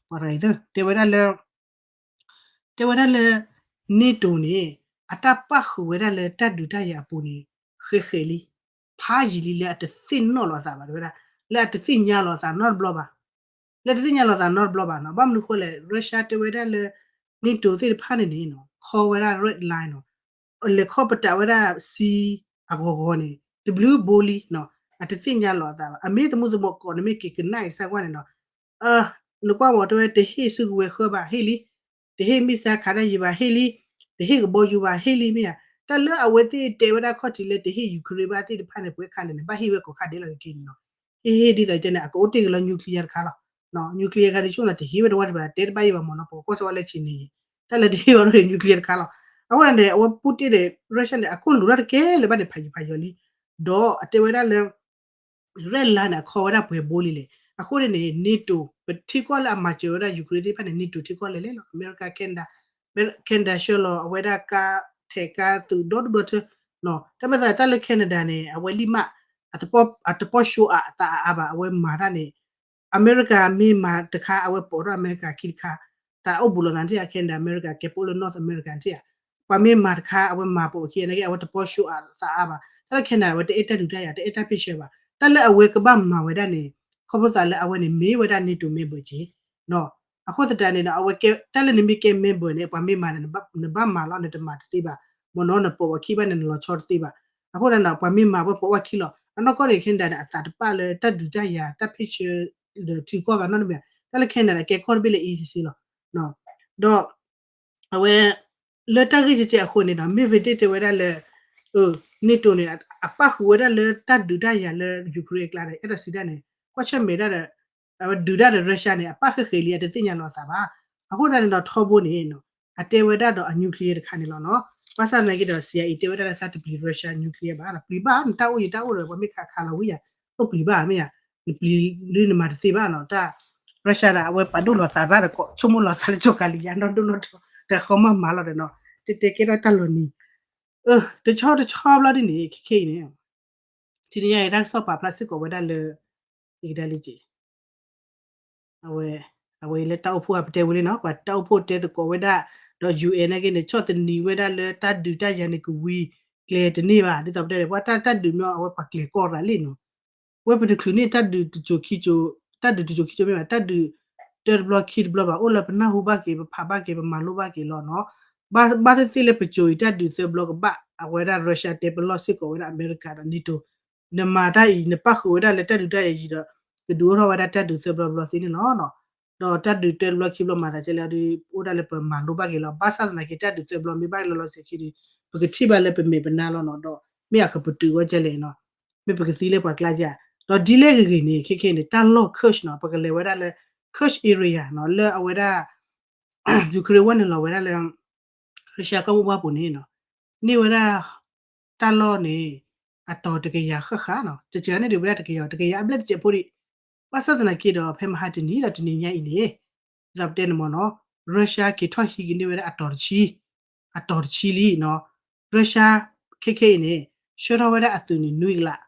ပှၤတဂၤအံၤ တဲဝဲဒၣ်လၢ တဲဝဲဒၣ်လၢ NATO န့ၣ် အတၢ်ပၣ်ဃုာ်ဝဲဒၣ်လၢတၢ်ဒုးတၢ်ယၤအပူၤန့ၣ် ဃဲးဃဲးလံ ဖးယံာ်လံလၢအတသ့ၣ်နီၣ်လီၤအသးဘၣ် တဲဝဲဒၣ် လၢအတသ့ၣ်ညါလီၤအသးနီတဘျီဘၣ် လၢတသ့ၣ်ညါလီၤသးနီတဘျီဘၣ်နီၤ ဘၣ်မနုၤဃိလဲၣ် Russia တဲဝဲဒၣ်လၢ NATO သ့ၣ်တဖၣ်န့ၣ်န့ၣ်နီၤ ခီဝဲဒၣ် red line နီၤ လဲၤခီပတာ်ဝဲဒၣ်စံအဂီၤဂီၤန့ၣ် တဘျုးဘိလံနီၤ အတသ့ၣ်ညါလီၤအသးဘၣ် အမ့ၢ်တမူတမီၢ်ကိးန့ၣ်မ့ၢ်က့ၤကနၣ်အံၤစၢ်ကွၢ်န့ၣ်နီၤ နကွၢ်မ့ၢ်တဲဝဲတဟ့ၣ်စုကဝဲၤဃၢဘၣ်ဟ့ၣ်လံ တဟ့ၣ် missile ခးတၢ်ယံၤဘၣ်ဟ့ၣ်လံ တဟ့ၣ်ကဘီယူၤဘၣ်ဟ့ၣ်လံမ့ၢ်ဧါ တၢ်လၢအဝဲသ့ၣ်တဲဝဲဒၣ်ခီၣ်ထံးလၢတဟ့ၣ် Ukraine ဘၣ်သ့ၣ်တဖၣ်န့ၣ် ပှဲၤခါလဲၣ်န့ၣ် ဘၣ်ဟ့ၣ်ဝဲကိးခါဒဲးလီၤကက့ၤန့ၣ်နီၤ ဟ့ၣ်ဟ့ၣ်ဒ်သိးတဲန့ၣ် အကအိၣ်တ့ၢ်က့ၤလီၤ nuclear တခါလီၤ nuclear ခါဒ်ဆိၣ်နၤတဟ့ၣ်ဝဲတဝီတဘၣ် တဲတဘၣ်ယံၤဘၣ်မ့ၢ်နီၤ ပကကွၢ်စၢၤဝဲလၢဆံးန့ၣ် တၢ်လၢတဟ့ၣ်ဝဲဒၣ် nuclear တခါလီၤ အဃိန့ၣ် အဝဲပူၣ်တ့ၢ်န့ၣ် Russia န့ၣ် အခိၣ်လူၤထီၣ်တကဲလၢၤဘၣ်န့ၣ် ဖးယံၤဖးယီၤလံ ဒီးအတဲဝဲဒၣ်လၢ red line န့ၣ် အခီဝဲဒၣ်ပှဲၤဘိလံလဲၣ် အဃိန့ၣ်န့ၣ် NATO ပထံကီၢ်လၢအမၤစၢၤဝဲဒၣ် Ukraine သ့ၣ်တဖၣ်န့ၣ် NATO ထံကီၢ်လဲၣ်လဲၣ်လီၤ အမဲရကၤ Canada Canada ဆှၢလီၤအဝဲဒၣ်ကါထဲးကါသုးဒီဒူၣ်ဒီထၢ တၢ်မ့ၢ်သးတၢ်လၢ Canada န့ၣ် အဝဲလံမး အတပီၢ် အတပီၢ် show အသးအါအါဘၣ် အဝဲမၤတၢ်န့ၣ် အမဲရကၤမ့ၢ်မၤတခါ အဝဲပိာ်ထီၣ်အမဲရကၤခံတခါ တၢ်အိၣ်ဘူးလိာ်သးတ့ၢ်ဧါ Canada အမဲရကၤ ကဲပိာ်လၢ North America တ့ၢ်ဧါ ပှၤမ့ၢ်မၤတခါ အဝဲမၤပိာ်ခံ နာ်က့ အဝဲတပီၢ် show အသးအါဘၣ် တၢ်လၢ Canada အဝဲတအဲၣ်တၢ်ဒုးတၢ်ယၤ တအဲၣ်တၢ်ဖ့ၣ်ဆၢဘၣ် တၢ်လၢအဝဲကဘၣ်မၤဝဲဒၣ်န့ၣ် ခီဖျိသးလၢအဝဲန့ၣ် မ့ၢ်ဝဲဒၣ် NATO member က့ၤ အဃိသတးန့ၣ်ဒီး အဝဲကဲ တၢ်လၢနမ့ၢ်ကဲ member န့ၣ် ပှၤမ့ၢ်မၤန့ၣ် နဘၣ်မၤလီၤ နတမၤတသ့ဘၣ် မ့ၢ်နီၤ နပိာ်ပှၤခံဘၣ်န့ၣ် နလီၤဆီတသ့ဘၣ် အဃိန့ၣ်ဒီး ပှၤမ့ၢ်မၤဝဲပှၤအိၣ်ခံလီၤ. အနီၢ်ကီၢ်န့ၣ် Canada န့ၣ် အသးတပာ်လၢတၢ်ဒုးတၢ်ယၤ တၢ်ဖ့ၣ်ဆၢ ဒီးထံကီၢ်သးနီတမံၤ, တၢ်လၢ Canada န့ၣ် ကဲကီၢ်တဘ့ၣ်လၢ easy လီၤ. ဒီး အဝဲ လၢတၢ်ဂ့ၢ်ကဲကဲအဃိန့ၣ်ဒီး Medvedev တဲဝဲဒၣ်လၢ NATO န့ၣ် အပၣ်ဃုာ်ဝဲဒၣ်လၢတၢ်ဒုးတၢ်ယၤလၢ Ukraine အကျါန့ၣ် အဲၣ်ဒိးစံးတၢ်န့ၣ် ကွၢ်ဆၢၣ်မဲာ်ဒၣ်ဒီး အဝဲဒုးတၢ်ဒီး Russia န့ၣ် အပၣ်ဃဲဃဲလံ အတသ့ၣ်ညါလီၤအသးဘၣ်. အဃိသတးန့ၣ်ဒီး ထီဘိန့ၣ် အတဲဝဲဒၣ်ဒီးအ nuclear တခါန့ၣ်လီၤနီၤ. ဘၣ်ဆၣ်သနာ်က့ဒီး CIA တဲဝဲဒၣ်လၢသးတပျံၤ Russia nuclear ဘၣ်နီၤ, ပျံၤဘၣ် နတၢ်အိၣ်ယတၢ်အိၣ်ဒီး ပှၤမ့ၢ်ခးခးလီၤဝံၤယၤ အိၣ်ပျံၤဘၣ်မ့ၢ်ယၤ, နပျံၤဒုးနမၤတသ့ဘၣ်နီၤ. တၢ် Russia ဒၣ် အဝဲပာ်ဒိၣ်လီၤသးရၣ်ဒီးကိး ဆိကမိၣ်လီၤသးလၢကီၢ်ကးလံၤယါ နီၢ်ဒိၣ်နီၢ်ထီ တၢ်ဃီမးမၤလီၤဒီးနီၤ, တဲတဲကဲထီၣ်တၢ်လီၤနံၤ တဆီတဆီဘျီဒ်န့ၣ် ခဲခဲအံၤန့ၣ် ထံၣ်ညါအံၤ တၢ်ကစီၣ်ပာ်ဖျါစ့ၢ်ကီးဝဲဒၣ်လၢ ယကဒၣ်လၢက့ အဝဲ အဝဲလၢတၢ်အိၣ်ဖှိၣ်အပတဲဝဲလံနီၤ, ပှၤတၢ်အိၣ်ဖှိၣ်တဲသကိးဝဲဒၣ်, ဒီး UN နာ်က့န့ၣ် ဆီၣ်သနံးဝဲဒၣ်လၢတၢ်ဒုးတၢ်ယၤန့ၣ် ကဝံၤကျဲတန့ၢ်ဘၣ်, ဒ်သိးပတဲန့ၣ် ပှၤတၢ်တၢ်ဒုးမ့ၢ်အဝဲပှၤကျဲၤကီၢ်ရးလံနီၤ, ဝဲပတချုးန့ၣ်တၢ်ဒုးတစိၤခံစိၤ, တၢ်ဒုးတစိၤခံစိၤမ့ၢ်ဘၣ်, တၢ်ဒုး တၢတဘျီခံတဘျီဘၣ်, အိၣ်လၢပနၢ်ဟူဘၣ်က့ၤ ပဖးဘၣ်က့ၤ ပမၤလိဘၣ်က့ၤလီၤနီၤ. ဘၣ် ဘၣ်သ့ၣ်သ့ၣ်လၢပစိၤအံၤတၢ်ဒုးသၢဘျီကဘၣ်, အဝဲဒၣ် Russia တဲပလီၢ်စ့ၢ်ကီးဝဲဒၣ်အမဲရကၤဒီး NATO, နမၤတၢ်အံၤ နပၣ်ဃုာ်ဝဲဒၣ်လၢတၢ်ဒုးတၢ်ယၤအံၤဒီး ကဒုးအိၣ်ထီၣ်ဝဲဒၣ်တၢ်ဒုးသၢဘျီဘျီသ့န့ၣ်လီၤနီၤ. ဒီးတၢ်ဒုးတၢတဘျီခံဘျီမၤသးကဲလၢဒုး အိၣ်ဒၣ်လၢပမၤလိဘၣ်က့ၤလီၤ. ဘၣ်ဆၣ်သနာ်က့ တၢ်ဒုးသၢဘျီမ့ၢ်ဘၣ်လီၤလီၤဆဲးဆဲးဒီး ပကထံၣ်ဘၣ်လၢပမဲာ်ပနါလီၤနီၤ, ဒီးမ့ၢ်အကပတုာ်ဝဲကဲလဲၣ်နီၤ, မ့ၢ်ပကသံလၢပှၤကျါကဲ, ဒီးဒ်လဲၣ်ဂ့ၤဂ့ၤန့ၣ် ခဲခဲအံၤန့ၣ် တၢ်လီၢ် Kursk နီၤ, ပကလဲၤဝဲဒၣ်လၢ Kursk area နီၤ, လၢအဝဲဒၣ် Ukraine ဝဲနုာ်လီၤဝဲဒၣ်လၢ Russia ကီၢ်မိၢ်ပှၢ်ပူၤန့ၣ်နီၤ, န့ၢ်ဝဲဒၣ် တၢ်လီၢ်န့ၣ် အတီၤတကယၤဃၣ်ဃၣ်နီၤ, တစှၤန့ၢ်ဒံးဝဲဒၣ်တကယၤ တကယၤအဘျဲၣ်တစဲးဖိဒံး, ဘၣ်ဆၣ်သနာ်က့ဒီး ဖဲမဟါတနံၤဒီးတနံၤညါအံၤန့ၣ် ဒ်သိးပတဲန့ၣ်မ့ၢ်နီၤ, Russia က့ၤထီၣ်ဟံးက့ၤန့ၢ်ဝဲဒၣ်အတီၤတဆံ, အတီၤတဆံလံနီၤ, Russia ခဲခဲအံၤန့ၣ် ဆှၢထီၣ်ဝဲဒၣ်အသုးန့ၣ်နွံကလး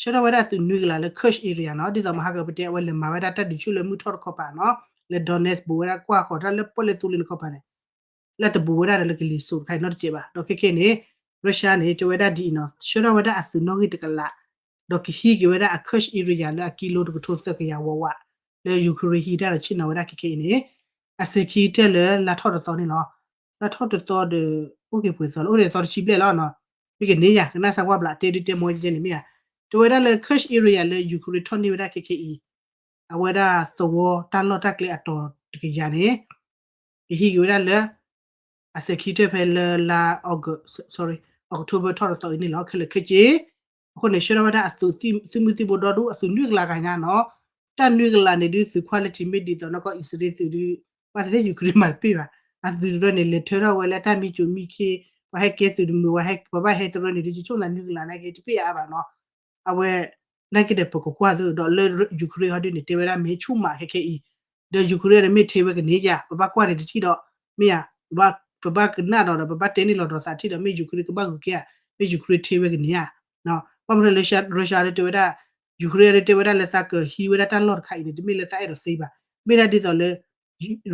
ဆှၢထီၣ်ဝဲဒၣ်အသုးနွံကလးလၢ Kursk area နီၤ, ဒ်သိးမဟါကပတဲအဝဲလဲၤမၤဝဲဒၣ်တၢ်ဒုးဆူၣ်လၢမုၢ်ထီၣ်တခီပၤနီၤ, လၢ Donetsk ဘူးဝဲဒၣ်ကွၢ်ဃီၤတၢ်လၢပီၣ်လဲၣ်သူလ့ၤန့ၣ် တခီပၤန့ၣ်, လၢတဘူးဝဲဒၣ်ဒီးလၢကလံၤစိးတခါအံၤနီတစဲးဘၣ်. ဒီးခဲခဲန့ၣ် Russia န့ၣ် တဲဝဲဒၣ်ဒ်အံၤနီၤ, ဆှၢထီၣ်ဝဲဒၣ်အသုးနီၣ်ဂံၢ်တကလး, ဒီးကဟံးက့ၤဝဲဒၣ်အ Kursk area လၢအကံလိတကထိသၢကယၤဝးဝး, လၢ Ukraine ဟံးတၢ်ဒီးဆ့ၣ်နီၤဝဲဒၣ်ခဲခဲအံၤန့ၣ်, အစဲးခံကတၢၢ်လၢလါထီၣ်တသီန့ၣ်လီၤ. လါထီၣ်တသီဒီး အိၣ်က့ၤပှဲၤသီလၢ အိၣ်ဒံးသီတဆံဘျဲၣ်လီၤနီၤ, မ့ၢ်ကန့ၢ်ယၤ ကနၣ်စၢ်ကွၢ်ဘျး တဲဒုတဲမီၤကဲန့ၣ်မ့ၢ်ဧါ, တဲဝဲဒၣ်လၢ Kursk area လၢ Ukraine ထီၣ်န့ၢ်ဝဲဒၣ်ခဲခဲအံၤ အဝဲဒၣ်သဝီတၢ်လီၢ်တၢ်ကျဲအတီၤတကယၤန့ၣ် ကဟံးက့ၤဝဲဒၣ်လၢ အစဲးခံကတၢၢ်ဖဲလၢလါ August, sorry, October ထီၣ်တသီအံၤန့ၣ်လီၤ, ခဲလၢာ်ခဲဆ့. အဃိန့ၣ် ဆှၢထီၣ်ဝဲဒၣ်အသုး သုးမုၢ်သံၣ်ဘိဒီဒူၣ် အသုးနွံကလးဂၤညါနီၤ, တၢ်နွံကလးန့ၣ်ဒုး သုး quality မ့ၢ်ဒ်သိးနီၢ်ကီၢ်အံၣ်စရ့လးသုးဒုး ဘၣ်သ့ၣ်သ့ၣ် Ukraine မၤတပ့ၢ်ဘၣ်, အသုးတရၢန့ၣ် လဲၤထၢထီၣ်ဝဲလၢတၢ်မံကၠိမံခ့, ပှၤဟဲကဲသုးတမုာ် ပှၤဟဲ ပှၤဘၣ်ဟဲတရၢန့ၣ်ဒုး ကဆိၣ်သးနွံကလးနာ်က့ တပ့ၢ်အါဘၣ်နီၤ. အဝဲ နာ်က့ဒီးပကကွၢ်သုဒီးလၢ Ukraine ဟီဒုန့ၣ် တဲဝဲဒၣ်မ့ၢ်ဆူၣ်မးခဲခဲအံၤ, ဒီး Ukraine န့ၣ်မ့ၢ်ထဲဝဲကန့ၢ်ယၤ ပဘၣ်ကွၢ်န့ၣ်တထံၣ်ဒီး မ့ၢ်ဧါ, ပဘၣ်ကနၣ်ဒီး ဒီးပဘၣ်တဲန့ၢ်လီၤဒီးသးထံၣ်ဒီး မ့ၢ် Ukraine ကဘၣ်ဂုၤက့ၤဧါ, မ့ၢ် Ukraine ထဲဝဲကန့ၢ်ဧါ. ဘၣ်မနုၤလၢ Russia ဒုးတဲဝဲဒၣ်, Ukraine ဒုးတဲဝဲဒၣ်လၢ သးကဟံးဝဲဒၣ်တၢ်လီၢ်တခါအံၤန့ၣ် တမ့ၢ်လၢသးအဲၣ်ဒိးသ့ဘၣ်, မ့ၢ်ဒၣ်ဒ်သိးလၢ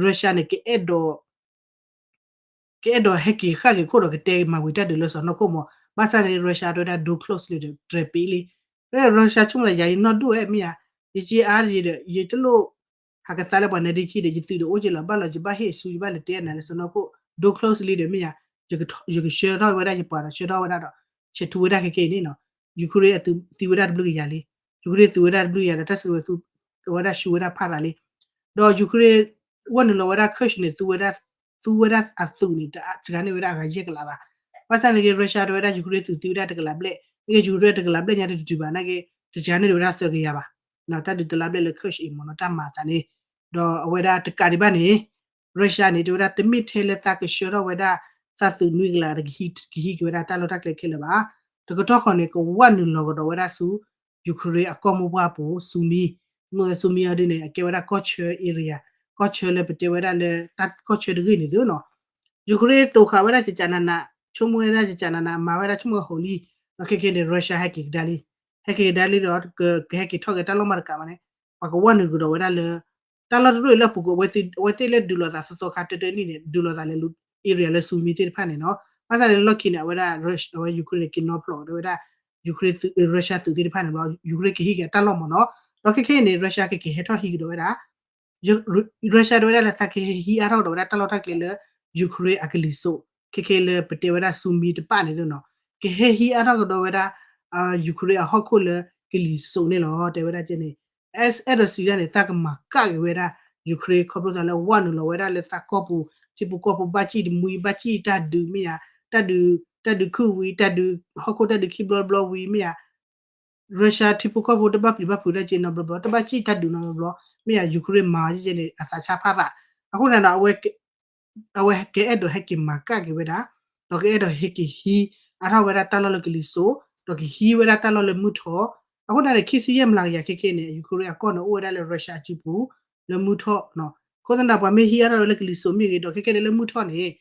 Russia န့ၣ် ကအဲၣ်ဒိး ကအဲၣ်ဒိးဟဲက့ၤဃၣ်က့ၤခိၣ်ဒီးကတဲမၤဝံၤတၢ်ဒုးလၢစီၤနီၢ်ခိၣ်မး, ဘၣ်ဆၣ်န့ၣ် Russia တဲဝဲဒၣ် door close လံဒီး တြဲၤပ့လံ. အဲ Russia ဆိကမိၣ်သးယၤ ယနီၢ်ဒိၣ်ဝဲမ့ၢ်ဧါ, ယက့အါဒီး ယတလိၣ်ဟးကသါလၢပှၤနဲဒ့ခံဒီး ယသုးဒီးအိၣ်က့ၤလီၤ, ဘၣ်လီၤယဘၣ်ဟ့ၣ်ဆူ ယဘၣ်လဲၤတဲနၤလၢစီၤနီၢ်ခိၣ် door close လံဒီးမ့ၢ်ဧါ, ယကဆှၢထီၣ်ဝဲဒၣ်ယပှၤဒီးဆှၢထီၣ်ဝဲဒၣ်ဒီး ဆဲးထူဝဲဒၣ်ခဲခဲအံၤန့ၣ်နီၤ, Ukraine အသုးသံဝဲဒၣ်တဘျုးကယၤလံ, Ukraine သုးဝဲဒၣ်တဘျုးကယၤဒီး တၢ်စုကဝဲၤသူအဝဲဒၣ်ဆူဝဲဒၣ်ဖးရၤလံ. ဒီး Ukraine ဝဲနုာ်လီၤဝဲဒၣ် Kursk န့ၣ် သူဝဲဒၣ် သူဝဲဒၣ်အသုးန့ၣ် တစှၤန့ၢ်ဝဲဒၣ်အဂၤယဲၢ်ကလးဘၣ်. ဘၣ်ဆၣ်န့ၣ်က့ Russia တဲဝဲဒၣ် Ukraine သုးသံဝဲဒၣ်တကလးဘျဲၣ်, နာ်က့ Ukraine တကလးဘျဲၣ်ညါတတုၤဘၣ် နာ်က့ တစှၤန့ၢ်ဒံးဝဲဒၣ်သၢကယၤဘၣ်. တၢ်ဒုးတလါဘျဲၣ်လၢ Kursk အံၤမ့ၢ်နီၤ တၢ်မၤအသးန့ၣ်, ဒီးအဝဲဒၣ်တကးဒံးဘၣ်န့ၣ် Russia န့ၣ် တဲဝဲဒၣ်တမ့ၢ်ထဲလၢသးကဆှၢထီၣ်ဝဲဒၣ် သးသုးနွံကလးဒီး ကဟံးက့ၤဝဲဒၣ်တၢ်လီၢ်တၢ်ကျဲခဲလၢာ်ဘၣ်. တကတီၢ်ဃီန့ၣ် ကဝဲနုာ်လီၤကဒီးဝဲဒၣ်ဆူ Ukraine အကီၢ်မိၢ်ပှၢ်ပူၤ Sumy, မ့ၢ် Sumy အီၤဒ်န့ၣ် အကဲဝဲဒၣ်ကီၢ်ဆၢ area, ကီၢ်ဆၢလၢပတဲဝဲဒၣ်လၢ တၢ်ကီၢ်ဆၢတဂ့ၢ်န့ၣ်သုနီၤ. Ukraine တိာ်ဃာ်ဝဲဒၣ်ကကနန, ဆိကမိၣ်ဝဲဒၣ်ကကနန မၤဝဲဒၣ်ဆိကမိၣ်ဟိးလံ, ဒီးခဲခဲန့ၣ် Russia ဟဲက့ၤကဒါလံ, ဟဲက့ၤကဒါလံဒီး ကဟဲက့ၤထီၣ်က့ၤတၢ်လီၢ်မးတကးဘၣ်န့ၣ်, ပှၤကဝဲနုာ်ကဒီးဝဲဒၣ်လၢ တၢ်လီၢ်တဒူၣ်အံၤလၢပူၤကွံာ် အဝဲသ့ၣ်လၢဒုးလိာ်သးသီသီခါတၢတၢနံၣ်န့ၣ် ဒုးလိာ်သးလဲၤလူၤ area လၢ Sumy သ့ၣ်တဖၣ်န့ၣ်နီၤ. ဘၣ်ဆၣ်န့ၣ်လီၢ်ခံန့ၣ် အဝဲဒၣ် Russia အဝဲ Ukraine န့ၣ် က့ၤနီဖျိးဒီးဝဲဒၣ် Ukraine သုး Russia သုးသ့ၣ်တဖၣ်န့ၣ်ဘျီ Ukraine ကဟံးက့ၤအတၢ်လီၢ်မ့ၢ်နီၤ. ဒီးခဲခဲအံၤန့ၣ် Russia ကက့ၤဟဲထီၣ်ဟံးကဒီးဝဲဒၣ် Russia တဲဝဲဒၣ်လၢသးကဟဲဟံးအါထီၣ်ကဒီးဝဲဒၣ်တၢ်လီၢ်တၢ်ကျဲလၢ Ukraine အကလံၤစိး ခဲခဲလၢပတဲဝဲဒၣ် Sumy တပၣ်န့ၣ်သုနီၤ. ကဟဲဟံးအါထီၣ်ကဒီးဝဲဒၣ် Ukraine အဟီၣ်ခိၣ်လၢကလံၤစိးန့ၣ်လီၤ တဲဝဲဒၣ်ကဲန့ၣ် အဲၣ်ဒိးစံးဒၣ်န့ၣ် တၢ်ကမၤကၣ်က့ၤဝဲဒၣ် Ukraine ခီဖျိသးလၢဝဲနုာ်လီၤဝဲဒၣ်လၢသးကီၢ်ပူၤ ထံဖိကီၢ်ဖိဘၣ်စံၣ်တမှံဘၣ်စံၣ်တၢ်ဒုးမ့ၢ်ယါ တၢ်ဒုး တၢ်ဒုးခုၣ်ဝံၤ တၢ်ဒုး ဟီၣ်ခိၣ်တၢ်ဒုးခံဘျီတဘျီဝံၤမ့ၢ်ယါ Russia ထံဖိကီၢ်ဖိတဘၣ်ပျံၤဘၣ်ဖုးတၢ်က့နီတဘျီဘျီ တဘၣ်စံၣ်တၢ်ဒုးနီတဘျီဘျီ မ့ၢ်ယါ Ukraine မၤအီၤကဲန့ၣ် အသးဆါဖးရး အဃိန့ၣ်ဒီး အဝဲကအဲၣ်ဒိးဟဲက့ၤမၤကၣ်က့ၤဝဲဒၣ် ဒီးကအဲၣ်ဒိးဟဲက့ၤဟံးအါထီၣ်ဝဲဒၣ်တၢ်လီၢ်လၢကလံၤစိး ဒီးကဟံးဝဲဒၣ်တၢ်လီၢ်လၢမုၢ်ထီၣ် အဃိန့ၣ်ဒီး ခံဆံယဲၢ်မျးကယၤခဲခဲန့ၣ် Ukraine အကီၢ်န့ၣ်အိၣ်ဝဲဒၣ်လၢ Russia အစုပူၤ လၢမုၢ်ထီၣ် အဃိသတးဒီး ပှၤမ့ၢ်ဟံးအါထီၣ်ဝဲလၢကလံၤစိးမ့ၢ်ဂ့ၤ ဒီးခဲခဲန့ၣ်လၢမုၢ်ထီၣ်န့ၣ်